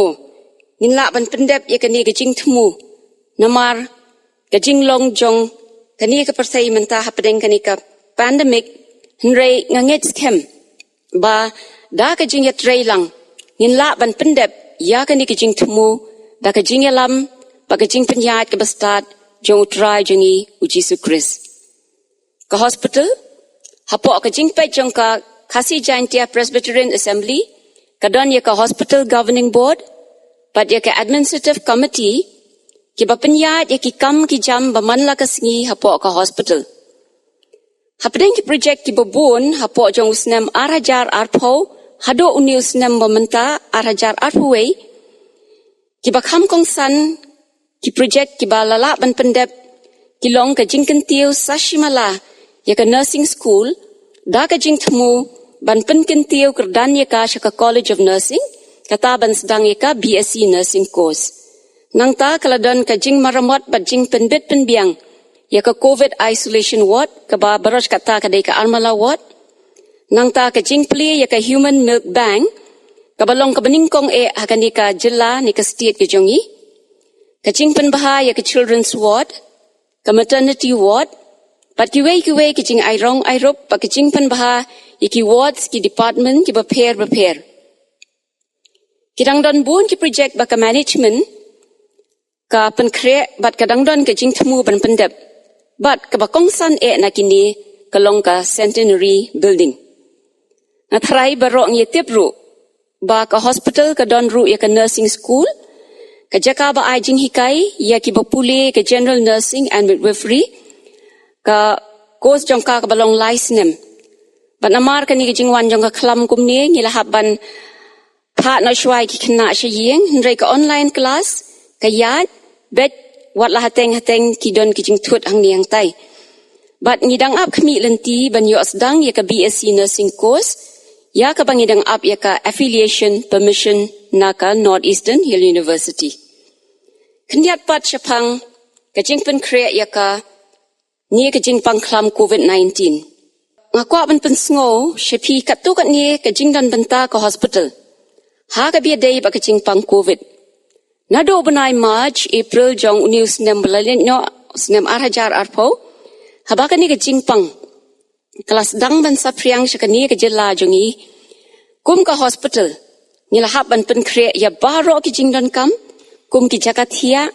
ngin lah ban pyndep ïa kane ka jingthmu namar ka jinglong jong kane ka pyrthei mynta hapdeng kane ka pandemic, hynrei nga ngeit skhem ba da ka jingïatreilang ngin lah ban pyndep ïa kane ka jingthmu da ka jingïalam bad ka jingpynïaid kaba stad jong U Trai jong ngi U Jisu Khrist. Ka hospital, hapoh ka jingpeit jong ka Khasi Jaintia Presbyterian Assembly, ka don ïa ka Hospital Governing Board bad ïa ka Administrative Committee, kiba pynïaid ïa ki kam ki jam ba man la ka sngi hapoh ka hospital. Hapdeng ki projek kiba bun hapoh jong u snem ar hajar arphew haduh une u snem ba mynta ar hajar arphew wei, kiba kham kongsan, ki projek kiba la lah ban pyndep ki long ka jingkyntiew sa shimala ïa ka nursing school, da ka jingthmu ban pynkyntiew kyrdan ïa ka sha ka College of Nursing, kata ban sdang ïa ka B S c nursing course. Nangta ka la don ka jingmaramot bad jingpynbit pynbiang ïa ka Covid isolation ward, kaba baroh kata ka dei ka Armala ward. Nangta ka jingplie ïa ka Human Milk Bank, kaba long kaba nyngkong eh ha kane ka jylla ne ka state ka jong ngi. Ka jingpynbha ïa ka Children's Ward, ka Maternity Ward, bad kiwei kiwei ki jingai rong ai rup, bad ka jingpynbha ïa ki wards, ki department kiba pher bapher. Ki dang don bun ki projek ba ka management ka pynkhreh bad ka dang don ka jingthmu ban pyndep. Bad kaba kongsan eh na kine ka long ka Centenary Building. Nga tharai baroh ngi tip ruh ba ka hospital ka don ruh ïa ka nursing school, ka jaka ba ai jinghikai ïa kiba pule ka general nursing and midwifery, ka course jong ka kaba long lai snem. Bad namar kane ka jingwan jong ka khlam kumne, ngi la hap ban phah noh shuwa ïa ki khynnah sha ïing, hynrei ka online class ka ïaid beit, wat la hateng hateng ki don ki jingthut hangne hangtai. Bad ngi dang ap khmih lynti ban ïoh sdang ïa ka B S c nursing course, ïa kaba ngi dang ap ïa ka affiliation permission na ka North Eastern Hill University. Khyndiat pat shaphang ka jingpynkhreh ïa kane ka jingpang khlam COVID nineteen. Nga kwah ban pynsngew sha phi katto katne ka jingdon bynta ka hospital ha kaba ïadei bad ka jingpang COVID. Naduh u bnai March, April jong une u snem ba la leit noh, snem ar hajar arphew, haba kane ka jingpang ka la sdang ban saphriang sha kane ka jylla jong ngi, kum ka hospital ngi la hap ban pynkhreh ïa baroh ki jingdonkam, kum ki jaka thiah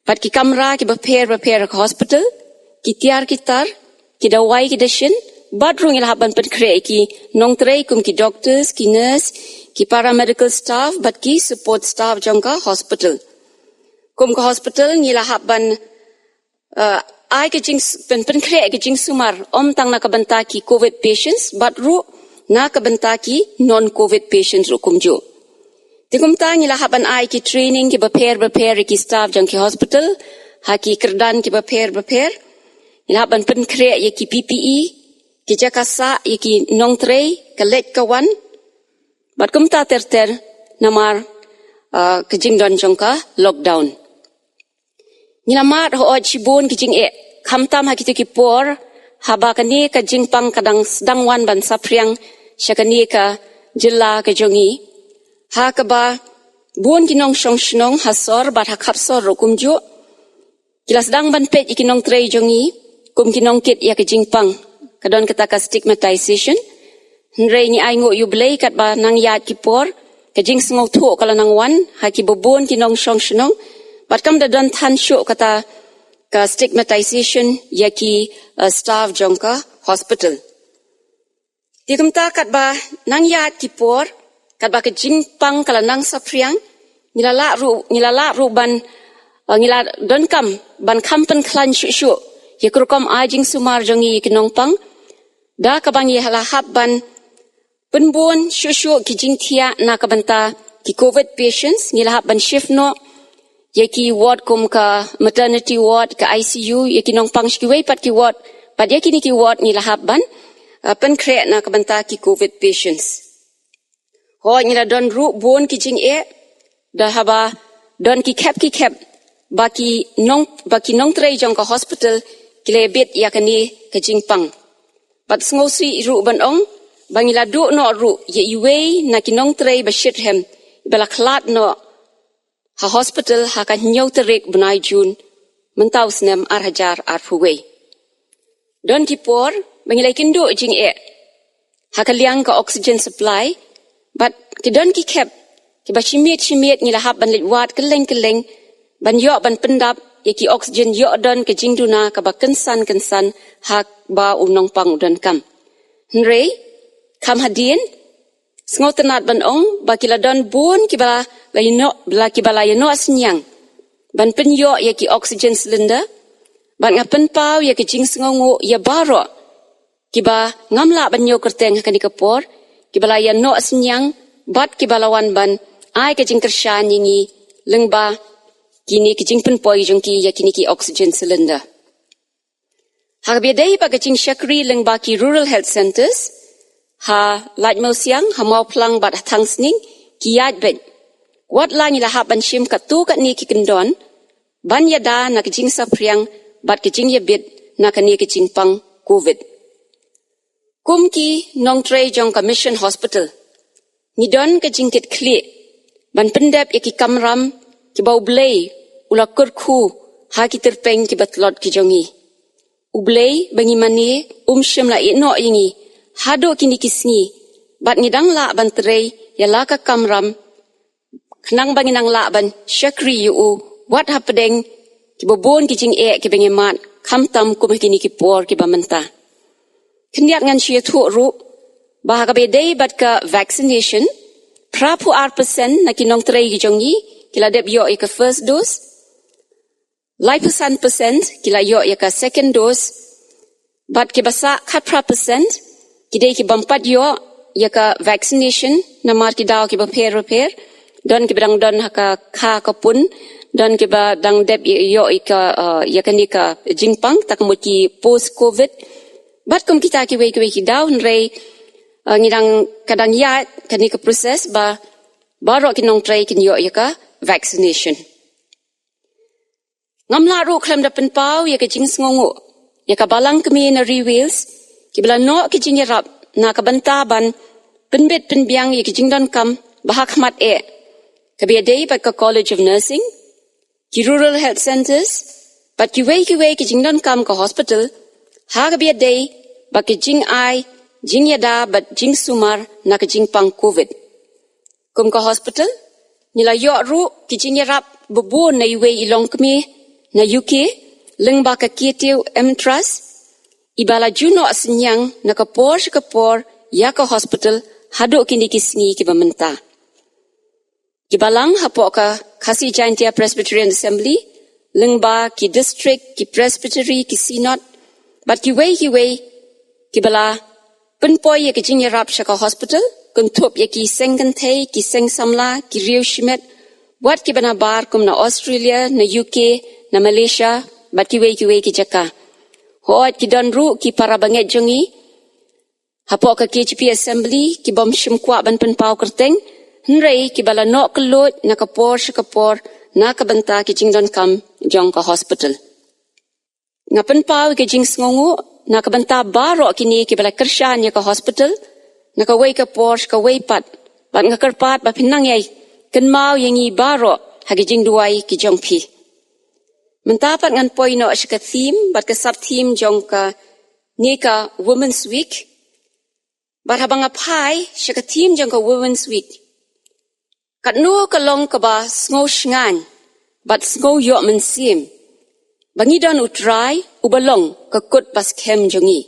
bad ki kamra kiba pher bapher ka hospital, ki tiar ki tar, ki dawai ki dashin, bad ruh ngi la hap ban pynkhreh ïa ki nongtrei kum ki doctors, ki nurse, ki paramedical staff bad ki support staff jong ka hospital. Kum ka hospital ngi la hap ban, uh, ai ka jing, pyn, pynkhreh ka jingsumar ym tang na ka bynta ki COVID patients bad ruh na ka bynta ki non-COVID patients ruh kumjuh. Te kumta ngi la hap ban ai ki training kiba pher bapher ïa ki staff jong ki hospital ha ki kyrdan kiba pher bapher. Ngi la hap ban pynkhreh ïa ki P P E, ki jaka sah ïa ki nongtrei, ka leit ka wan, bad kumta ter ter namar, uh, ka jingdon jong ka lockdown. Ngi la mad hooid shibun ki jingeh, khamtam ha kito ki por haba kane ka jingpang ka dang sdang wan ban saphriang sha kane ka jylla ka jong ngi, ha kaba bun ki nongshong shnong ha sor bad ha khap sor ruh kumjuh ki la sdang ban peit ïa ki nongtrei jong ngi kum ki nongkit ïa ka jingpang, ka don kata ka stigmatization. Hynrei ngi ainguh ïa U Blei katba nang ïaid ki por, ka jingsngewthuh ka la nang wan ha kiba bun ki nongshong shnong, bad kam da don than shuh kata ka stigmatization ïa ki, uh, staff jong ka hospital. Te kumta katba nang ïaid ki por, katba ka jingpang ka la nang saphriang, ngi la lah ruh, ngi la lah ruh ban, uh, ngi la donkam ban kham pynkhlaiñ shuh shuh ïa ka rukom ai jingsumar jong ngi ïa ki nongpang, da kaba ngi la hap ban pynbun shuh shuh ki jingthiah na ka bynta ki COVID patients, ngi la hap ban shift noh ïa ki ward kum ka maternity ward, ka I C U, ïa ki nongpang sha kiwei pat ki ward, bad ïa kine ki ward ngi la hap ban, uh, pynkhreh na ka bynta ki COVID patients. Hooid ngi la don ruh bun ki jingeh, da haba don ki khep ki khep ba ki nong, ba ki nongtrei jong ka hospital ki la bit ïa kane ka jingpang. Bad sngewsih ruh ban ong ba ngi la duh noh ruh ïa iwei na ki nongtrei ba shitrhem ba la khlad noh ha hospital ha ka hynñiew tarik bnai Jun mynta u snem ar hajar arphew wei. Don ki por ba ngi la ïakynduh jingeh ha ka liang ka oxygen supply, bad ki don ki khep kiba shi miet shi miet ngi la hap ban leit wad kylleng kylleng ban ïoh ban pyndap ïa ki oxygen, ïoh don ka jingduna kaba kynsan kynsan haba u nongpang u donkam. Hynrei kham hadien, sngewtynnad ban ong ba ki la don bun kiba la ïanoh, la kiba la ïanoh synñiang ban pynïoh ïa ki oxygen cylinder, bad nga pynpaw ïa ka jingsngewnguh ïa baroh kiba ngam lah ban ñiew kyrteng ha kane ka por, kiba la ïanoh synñiang bad kiba la wan ban ai ka jingkyrshan ïa ngi lyngba kine ki jingpynpoi jong ki ïa kine ki oxygen cylinder. Ha kaba ïadei bad ka jingshakri lyngba ki rural health centres ha Laitmawsiang, ha Mawphlang bad ha Thangsning, ki ïaid beit. Wat la ngi la hap ban shim katto katne ki kyndon ban ïada na ka jingsaphriang bad ka jingïabit na kane ka jingpang COVID. Kum ki nongtrei jong ka Mission Hospital, ngi don ka jingkitkhlieh ban pyndep ïa ki kamram kiba U Blei u la kyrkhu ha ki tyrpeng kiba tlot ki jong ngi. U Blei ba ngi mane um shym la ïehnoh ïa ngi haduh kine ki sngi, bad ngi dang lah ban trei ïa la ka kamram khnang ba ngin nang lah ban shakri ïa u wat hapdeng kiba bun ki jingeh kiba ngi mad, khamtam kum ha kine ki por kiba mynta. Khyndiat ngan shu ïathuh ruh ba ha kaba ïadei bad ka vaccination, phra phew ar percent na ki nongtrei ki jong ngi ki la dep ïoh ïa ka first dose, laiphew san percent ki la ïoh ïa ka second dose, bad kiba sah khatphra percent ki dei ki bym pat ïoh ïa ka vaccination namar ki daw kiba pher bapher. Don kiba dang don ha ka kha ka pun, don kiba dang dep ïoh ïa ka, uh, ïa kane ka jingpang, ta ka mut ki post COVID. Bad kum kita kiwei kiwei ki daw, hynrei Uh, ngi dang ka dang ïaid kane ka process ba baroh ki nongtrei kin ïoh ïa ka vaccination. Ngam lah ruh khlem da pynpaw ïa ka jingsngewnguh ïa ka balang kmie na Ri Wales kiba la noh ki jingïarap na ka bynta ban pynbit pynbiang ïa ki jingdonkam ba ha khmat eh, kaba ïadei bad ka College of Nursing, ki Rural Health Centres bad kiwei kiwei ki jingdonkam ka hospital, ha kaba ïadei bad ki jingai jingïada bad jingsumar na ka jingpang Covid. Kum ka hospital, ngi la ïoh ruh ki jingïarap babun na iwei i longkmie na U K, lyngba ka Kiew M Trust, iba la ju noh synñiang na ka por sha ka por ïa ka hospital haduh kine ki sngi kiba mynta. Ki balang hapoh ka Khasi Jaintia Presbyterian Assembly, lyngba ki district, ki presbytery, ki synod bad kiwei kiwei kiba la pynpoi ïa ki jingïarap sha ka hospital, kynthup ïa ki seng kynthei, ki seng samla, ki riew shimet, wat kiba nabar kum na Australia, na U K, na Malaysia bad kiwei kiwei ki jaka. Hooid, ki don ruh ki para bangeit jong ngi hapoh ka K J P Assembly kibym shym kwah ban pynpaw kyrteng, hynrei kiba la noh kylluid na ka por sha ka por na ka bynta ki jingdonkam jong ka hospital. Nga pynpaw ïa ka jingsngewnguh na ka bynta baroh kine kiba la kyrshan ïa ka hospital na kawei ka por sha kawei pat, bad nga kyrpad ba phin nang ïai kynmaw ïa ngi baroh ha ki jingduwai ki jong phi. Mynta pat ngan poi noh sha ka theme bad ka sub theme jong kane ka Women's Week. Bad haba nga phai sha ka theme jong ka Women's Week, katno ka long kaba sngew shngaiñ bad sngew ïoh mynsiem ba ngi don U Trai uba long ka kut ba skhem jong ngi.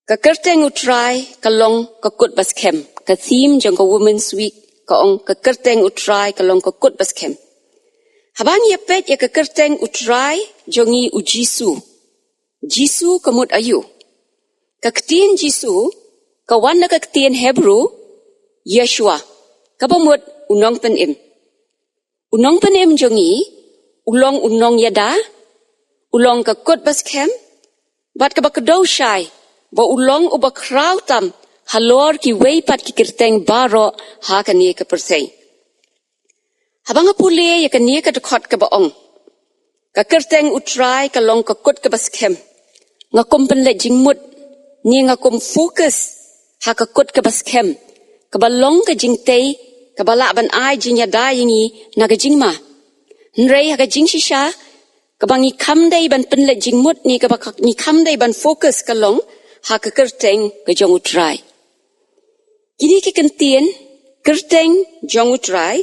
Ka kyrteng U Trai ka long ka kut ba skhem. Ka theme jong ka Women's Week ka ong ka kyrteng U Trai ka long ka kut ba skhem. Haba ngi ïa peit ïa ka kyrteng U Trai jong ngi U Jisu, Jisu ka mut aïu? Ka ktien Jisu ka wan na ka ktien Hebru Yeshua, kaba mut U Nongpynim. U Nongpynim jong ngi u long U Nongïada, u long ka kut ba skhem, bad kaba kdew shai ba u long uba khraw tam halor kiwei pat ki kyrteng baroh ha kane ka pyrthei. Haba nga pule ïa kane ka dkhot kaba ong ka kyrteng U Trai ka long ka kut kaba skhem, nga kum pynleit jingmut ne nga kum focus ha ka kut kaba skhem, kaba long ka jingtei kaba lah ban ai jingïada ïa ngi na ka jingma. Hynrei ha ka jingshisha, kaba ngi kham dei ban pynleit jingmut ne kaba ngi kham dei ban focus ka long ha ka kyrteng ka jong U Trai. Kine ki kyntien kyrteng jong U Trai,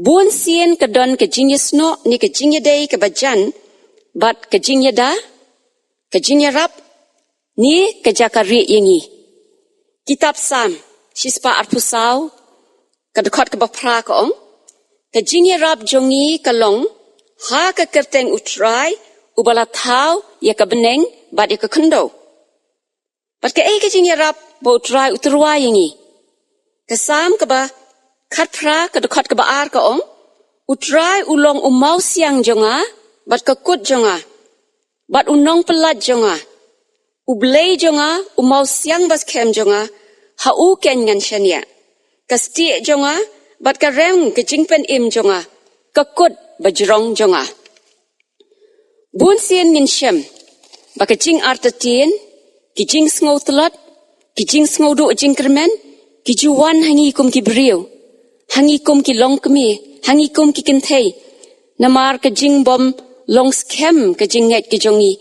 bun sien ka don ka jingïasnoh ne ka jingïadei kaba jan bad ka jingïada, ka jingïarap ne ka jaka rieh ïa ngi. Kitab Salm shispah arphew saw, ka dkhot kaba phra ka ong, ka jingïarap jong ngi ka long ha ka kyrteng U Trai, uba la thaw ïa ka bneng bad ïa ka khyndew. Bad kaei ka jingïarap ba U Trai u tyrwa ïa ngi? Ka Salm kaba khatphra, ka dkhot kaba ar ka ong, U Trai u long u mawsiang jong nga bad ka kut jong nga bad u nongpyllait jong nga. U Blei jong nga, u mawsiang ba skhem jong nga, ha u keiñ ngan shaniah. Ka stieh jong nga bad ka rem ka jingpynim jong nga, ka kut ba jrong jong nga. Bun sien ngin shem ba ka jingartatien, ki jingsngewtlot, ki jingsngewduh jingkyrmen ki ju wan ha ngi kum ki briew, ha ngi kum ki longkmie, ha ngi kum ki kynthei. Namar ka jingbym long skhem ka jingngeit ka jong ngi,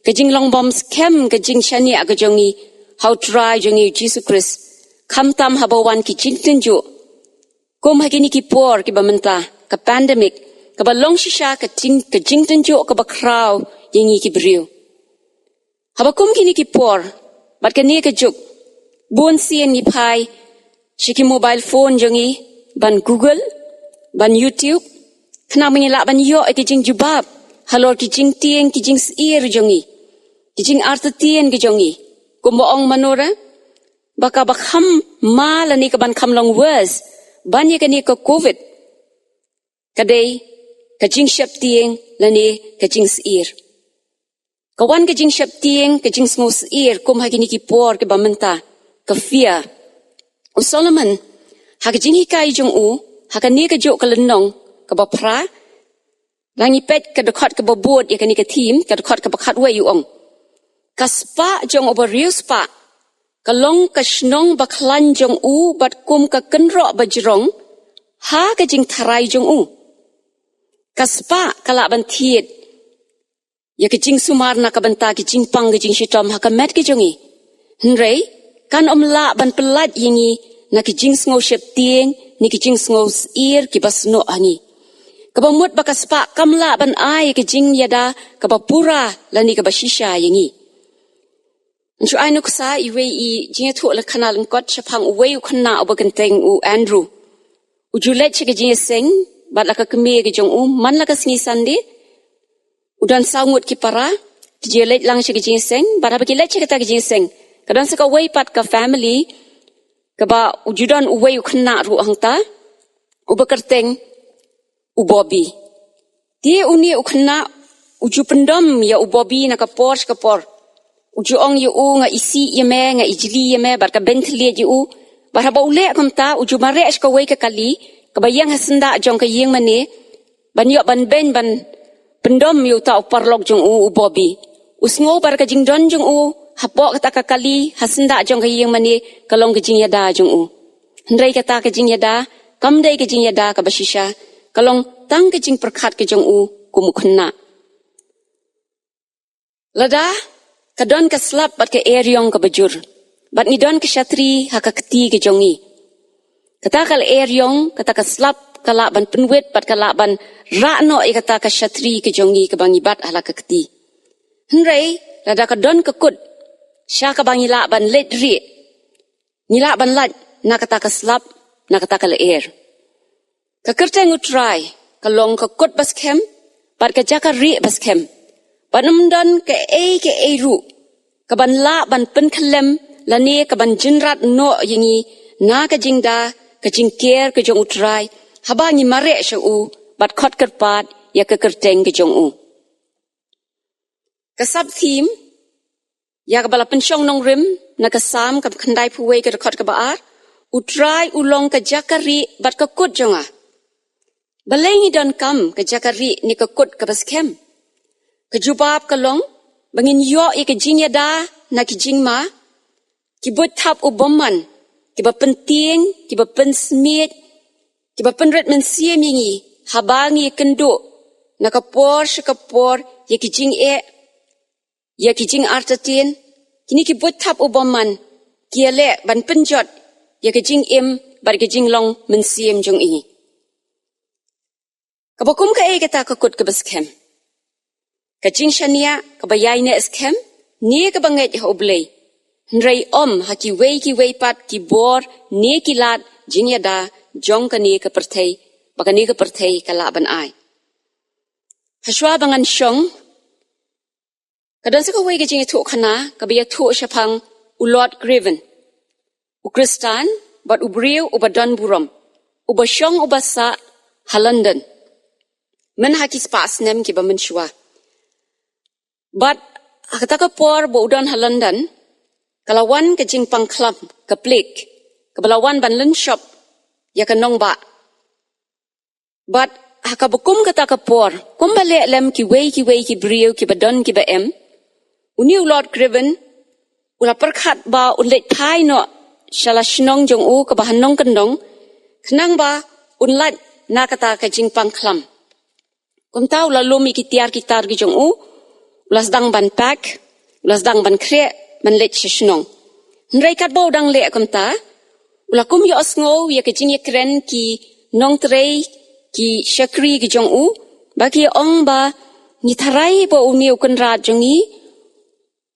ka jinglong bym skhem ka jingshaniah ka jong ngi ha U Trai jong ngi U Jisu Khrist, khamtam haba wan ki jingtynjuh kum ha kine ki por kiba mynta, ka pandemic, kaba long shisha ka jing, ka jingtynjuh kaba khraw ïa ngi ki briew. Haba kum kine ki por bad kane ka juk, bun sien ngi phai sha ki mobile phone jong ngi ban Google, ban YouTube, khnang ba ngin lah ban ïoh ïa ki jingjubab halor ki jingtieng ki jingsyier jong ngi, ki jingartatien ki jong ngi. Kumba ong mano re, ba kaba kham ma lane kaban kham long worse ban ïa kane ka Covid ka dei ka jingsheptieng lane ka jingsyier. Ka wan ka jingsheptieng, ka jingsngewsyier, kum ha kine ki por kiba mynta, ka fear. U Solomon, ha ka jinghikai jong u, ha kane kajuh ka lynnong kaba phra, la ngi peit ka dkhot kaba bud ïa kane ka theme, ka dkhot kaba khatwei u ong: Ka spah jong u bariewspah ka long ka shnong bakhlaiñ jong u bad kum ka kynroh bajrong ha ka jingtharai jong u. Ka spah ka lah ban thied ïa ka jingsumar na ka bynta ka jingpang ka jingshitom ha ka met ka jong ngi. Hynrei kan ym lah ban pyllait ïa ngi na ka jingsngewsheptieng ne ka jingsngewsyier kiba snoh ha ngi. Kaba mut ba ka spah kam lah ban ai ïa ka jingïada kaba pura lane kaba shisha ïa ngi. Ngan shu ai nuksa iwei i jingïathuh lyngkhana lyngkot shaphang uwei u khynnah uba kyrteng u Andrew. U ju leit sha ka jingïaseng bad la ka kmie ka jong u man la ka sngi Sunday. U don saw ngut ki para, ki ju leit lang sha ka jingïaseng, bad haba ki leit sha kata ka jingïaseng, ka don sa kawei pat ka family kaba u ju don uwei u khynnah ruh hangta, uba kyrteng u Bobby. Te une u khynnah u ju pyndom ïa u Bobby na ka por sha ka por. U ju ong ïa u, nga isih ïa me, nga ijli ïa me, bad ka beiñ thylliej ïa u. Bad haba u leh kumta, u ju mareh sha kawei ka kali kaba ïeng ha syndah jong ka ïing mane, ban ïoh ban beiñ ban pyndom ïa uta u paralok jong u, u Bobby. U sngew ba ka jingdon jong u hapoh kata ka kali ha syndah jong ka ïing mane ka long ka jingïada jong u. Hynrei kata ka jingïada kam dei ka jingïada kaba shisha, ka long tang ka jingpyrkhat ka jong u kum u khynnah. Lada ka don ka slap bad ka eriong kaba jur, bad ngi don ka shatri ha ka kti ka jong ngi, kata ka eriong, kata ka slap ka lah ban pynwit bad ka lah ban rah noh ïa kata ka shatri ka jong ngi kaba ngi bat ha la ka kti. Hynrei lada ka don ka kut sha kaba ngi lah ban leit rieh, ngi lah ban lait na kata ka slap, na kata ka lyer. Ka kyrteng U Trai ka long ka kut ba skhem bad ka jaka rieh ba skhem. Bad ym don kaei kaei ruh kaban lah ban pynkhyllem lane kaban jynrat noh ïa ngi na ka jingda, ka jingker ka jong U Trai, haba ngi mareh sha u bad khot kyrpad ïa ka kyrteng ka jong u. Ka sub theme ïa kaba la pynshong nongrim na ka Salm kaba khyndaiphew wei, ka dkhot kaba ar: U Trai u long ka jaka rieh bad ka kut jong nga. Balei ngi donkam ka jaka rieh ne ka kut kaba skhem? Ka jubab ka long ba ngin ïoh ïa ka jingïada na ki jingma, ki buit thap u bymman, kiba pyntieng, kiba pynsmiej, kiba pynrit mynsiem ïa ngi haba ngi ïakynduh na ka por sha ka por ïa ki jingeh, ïa ki jingartatien. Kine ki buit thap u bymman ki ïaleh ban pynjot ïa ka jingim bad ka jinglong mynsiem jong ngi. Kaba kum kaei kata ka kut kaba skhem? Ka jingshaniah kaba ïaineh skhem ne kaba ngeit ha U Blei, hynrei ym ha kiwei kiwei pat ki bor ne ki lad jingïada jong kane ka pyrthei, ba kane ka pyrthei ka lah ban ai. Hashwa ba ngan shong, ka don sa kawei ka jingïathuhkhana kaba ïathuh shaphang u Lord Craven, u Khristan bad u briew uba don burom, uba shong uba sah ha London mynha ki spah snem kiba mynshuwa. Bad ha kata ka por ba u don ha London, ka la wan ka jingpang khlam, ka plague, kaba la wan ban lynshop ïa ka nongbah. Bad ha kaba kum kata ka por, kumba leh lem kiwei kiwei ki briew kiba don kiba em, une u Lord Craven u la pyrkhat ba un leit phai noh sha la shnong jong u kaba ha nongkyndong, khnang ba un lait na kata ka jingpang khlam. Kumta u la lum ïa ki tiar ki tar ki jong u, u la sdang ban pack, u la sdang ban khreh ban leit sha shnong. Hynrei katba u dang leh kumta, u la kum ïohsngew ïa ka jingïakren ki nongtrei, ki shakri ki jong u, ba ki ong ba, ngi tharai ba une u kynrad jong ngi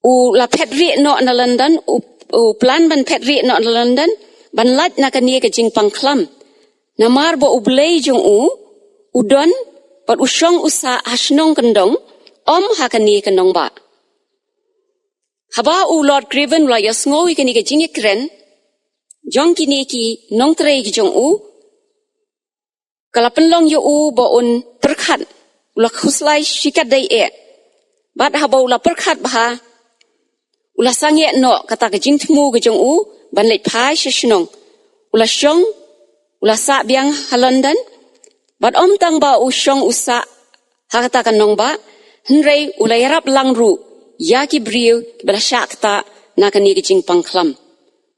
u la phet rieh noh na London, u, u plan ban phet rieh noh na London ban lait na kane ka jingpang khlam. Namar ba U Blei jong u u don bad u shong u sah ha shnong kyndong, ym ha kane ka nongbah. Haba u Lord Craven u la ïohsngew ïa kane ka jingïakren jong kine ki nongtrei ki jong u, ka la pynlong ïa u ba un pyrkhat, u la khuslai shikatdei eh Bad haba u la pyrkhat bha, u la sangeh noh kata ka jingthmu ka jong u ban leit phai sha shnong. U la shong, u la sah biang ha London. Bad ym tang ba u shong u sah ha kata ka nongbah, hynrei u la ïarap lang ruh ïa ki briew kiba la shah ktah na kane ka jingpang khlam.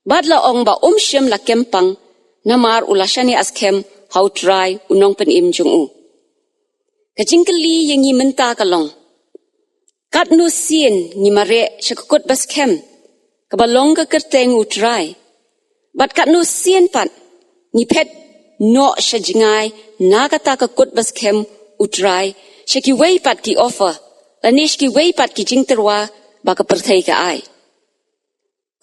Bad la ong ba um shym la kem pang, namar u la shaniah skhem ha U Trai U Nongpynim jong u. Ka jingkylli ïa ngi mynta ka long, katno sien ngi mareh sha ka kut ba skhem kaba long ka kyrteng U Trai? Bad katno sien pat ngi phet noh sha jngai na kata ka kut ba skhem U Trai, sha kiwei pat ki offer lane sha kiwei pat ki jingtyrwa ba ka pyrthei ka ai?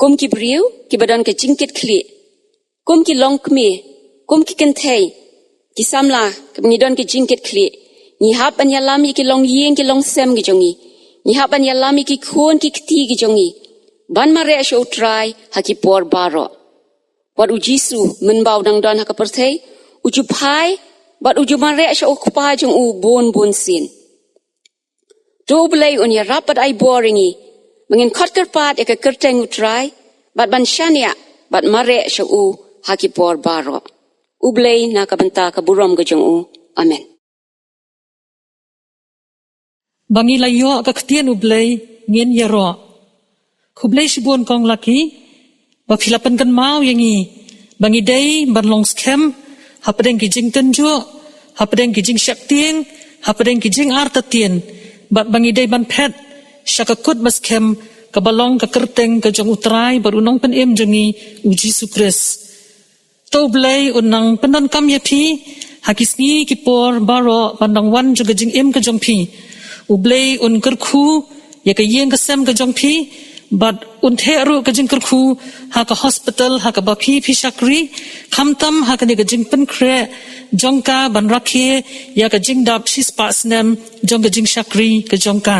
Kum ki briew kiba don ka jingkitkhlieh, kum ki longkmie, kum ki kynthei, ki samla kiba ngi don ka jingkitkhlieh, ngi hap ban ïalam ïa ki longïing ki longsem ki jong ngi. Ngi hap ban ïalam ïa ki khun ki kti ki jong ngi ban mareh sha U Trai ha ki por baroh. Wat U Jisu mynba u dang don ha ka pyrthei, u ju phai bad u ju mareh sha U Kpa jong u bun bun sien. To U Blei un ïarap bad ai bor ïa ngi ba ngin khot kyrpad ïa ka kyrteng U Trai bad ban shaniah bad mareh sha u ha ki por baroh. U Blei na ka bynta ka burom ka jong u. Amen. Ba ngi la ïoh ka ktien U Blei ngin ïaroh. Khublei shibun kong Lucky ba phi la pynkynmaw ïa ngi ba ngi dei ban long skhem hapdeng ki jingtynjuh, hapdeng ki jingsheptieng, hapdeng ki jingartatien, bad ba ngi dei ban phet sha ka kut ba skhem kaba long ka kyrteng ka jong U Trai bad U Nongpynim jong ngi U Jisu Khrist. To U Blei un nang pyndonkam ïa phi ha ki sngi ki por baroh ban dang wan jong ka jingim ka jong phi. U Blei un kyrkhu ïa ka ïing ka sem ka jong phi bad un theh ruh ka jingkyrkhu ha ka hospital ha kaba phi phi shakri, khamtam ha kane ka jingpynkhreh jong ka ban rakhe ïa ka jingdap shispah snem jong ka jingshakri ka jong ka.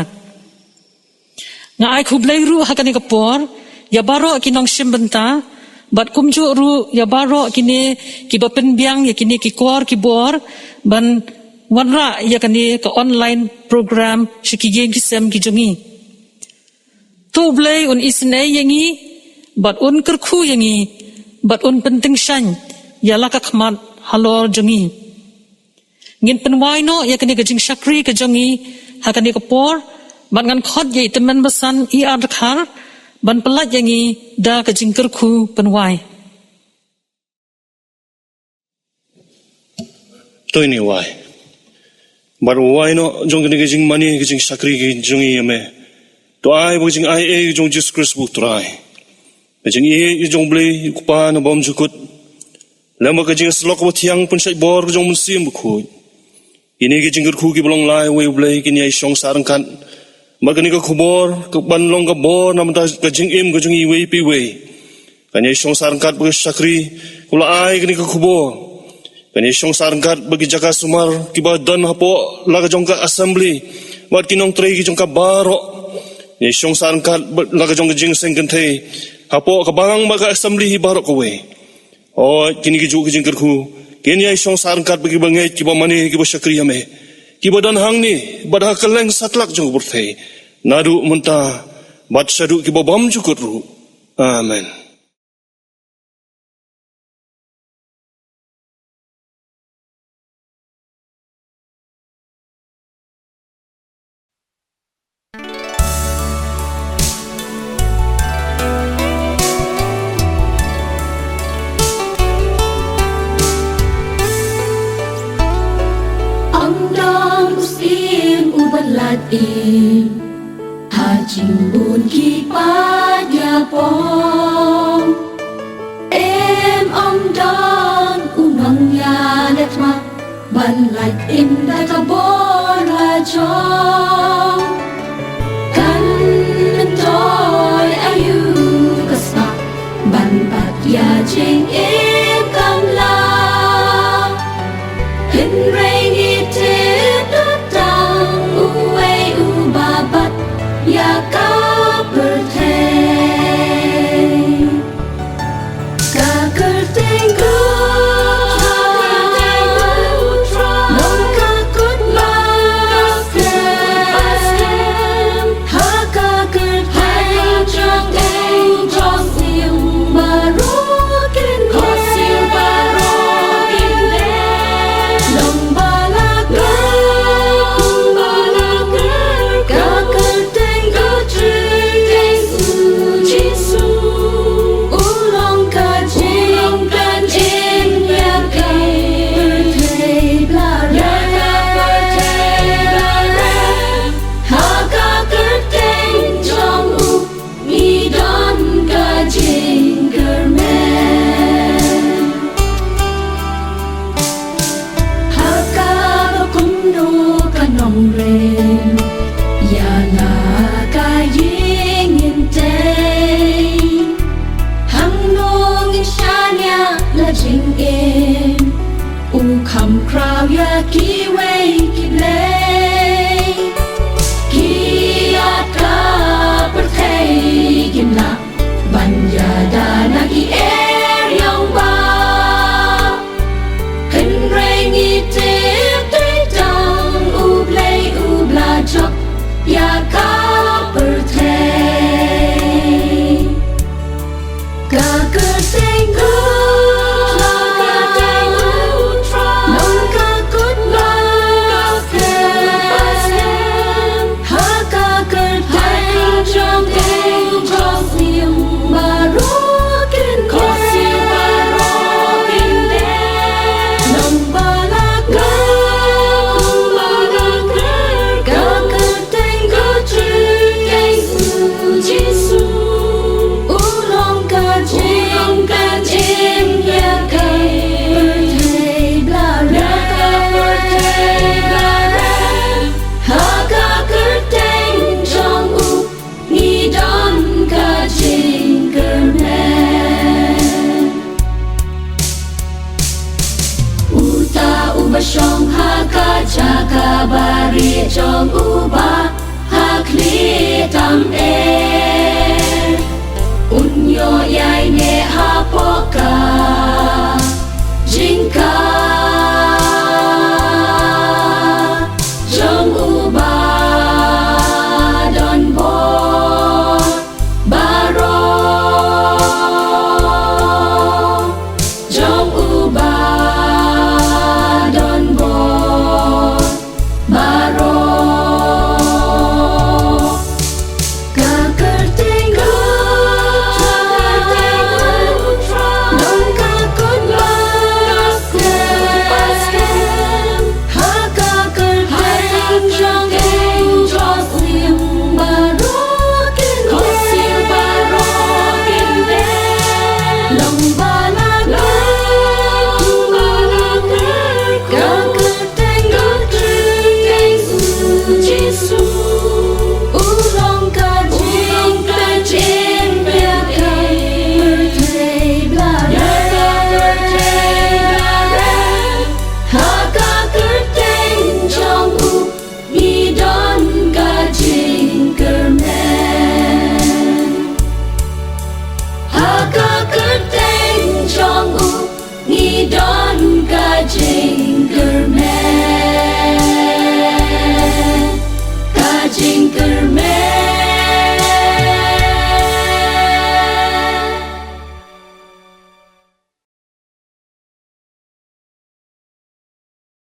Nga ai khublei ruh ha kane ka por ïa baroh ki nongshim bynta bad kumjuh ruh ïa baroh kine kiba pynbiang ïa kine ki kor ki bor ban wanrah ïa kane ka online program sha ki ïing ki sem ki jong ngi. To U Blei un isynei ïa ngi bad un kyrkhu ïa ngi bad un pyntyngshaiñ ïa la ka khmat halor jong ngi. Ngin pynwai noh ïa kane ka jingshakri ka jong ngi ha kane ka por bad ngan khot ïa i Tymmen Basan E R Dkhar ban pyllait ïa ngi da ka jingkyrkhu pynwai. To ngin ïa wai. Bad u wai noh jong kane ka jingmane ka jingshakri ka jong ngi ïa me. To ai ba ka jingaiei ka jong U Jisu Khrist ba U Trai, ka jingïeit ka jong U Blei U Kpa na bymjukut, lem bad ka jingïasyllok kaba thiang pynshait bor ka jong U Mynsiem Bakhuid, kine ki jingkyrkhu kiba long lai uwei U Blei kin ïai shong sah ryngkat bad kane ka khubor kaban long ka bor na bynta ka jingim ka jong iwei pa iwei. Kan ïai shong sah ryngkat bad ka shakri kaba la ai kane ka khubor. Kan ïai shong sah ryngkat bad ki jaka sumar kiba don hapoh la ka jong ka assembly bad ki nongtrei ki jong ka baroh. Ïai shong sah ryngkat bad la ka jong ka jingïaseng kynthei hapoh ka balang bad ka assembly hi baroh kawei. Hooid, kine ki juh ki jingkyrkhu kin ïai shong sah ryngkat bad kiba ngeit, kiba mane, kiba shakri ïa me, kiba don hangne bad ha kylleng satlak jong ka pyrthei, naduh mynta bad shaduh kiba bymjukut ruh. Amen. Ym don u syiem uba lait im ha jingbun ki paid ïapong. Im ym don u nongïalehthma ban lait im da ka bor lajong. Kan myntoi aïu ka spah ban bat ïa jingim kam lah. Hynrei ngi tip da tang uwei uba bat ïa ka pyrthei. Ka kyrteng ka, ka kyrteng ka, long ka kut ba skhem. shong ha ka jaka bari jong u Bah ha khlieh tam eh. Un ïoh ïaineh hapoh ka jingkha jong u Bah don bor baroh, jong u Bah don bor baroh. Ka kyrteng, ka kyrteng, don ka kut ba skhem, ha ka kyrteng jong u khohsiew baroh kin dei. Long ba la kyrkhu, long ba la kyrkhu, ka kyrteng, ka kyrteng u Jisu. U long ka jingpynjah ïa ka pyrthei ba rai. Ha ka kyrteng jong u ngi don ka jingkyrmen. Ha ka kyrteng jong u ngi don ka jingkyrmen.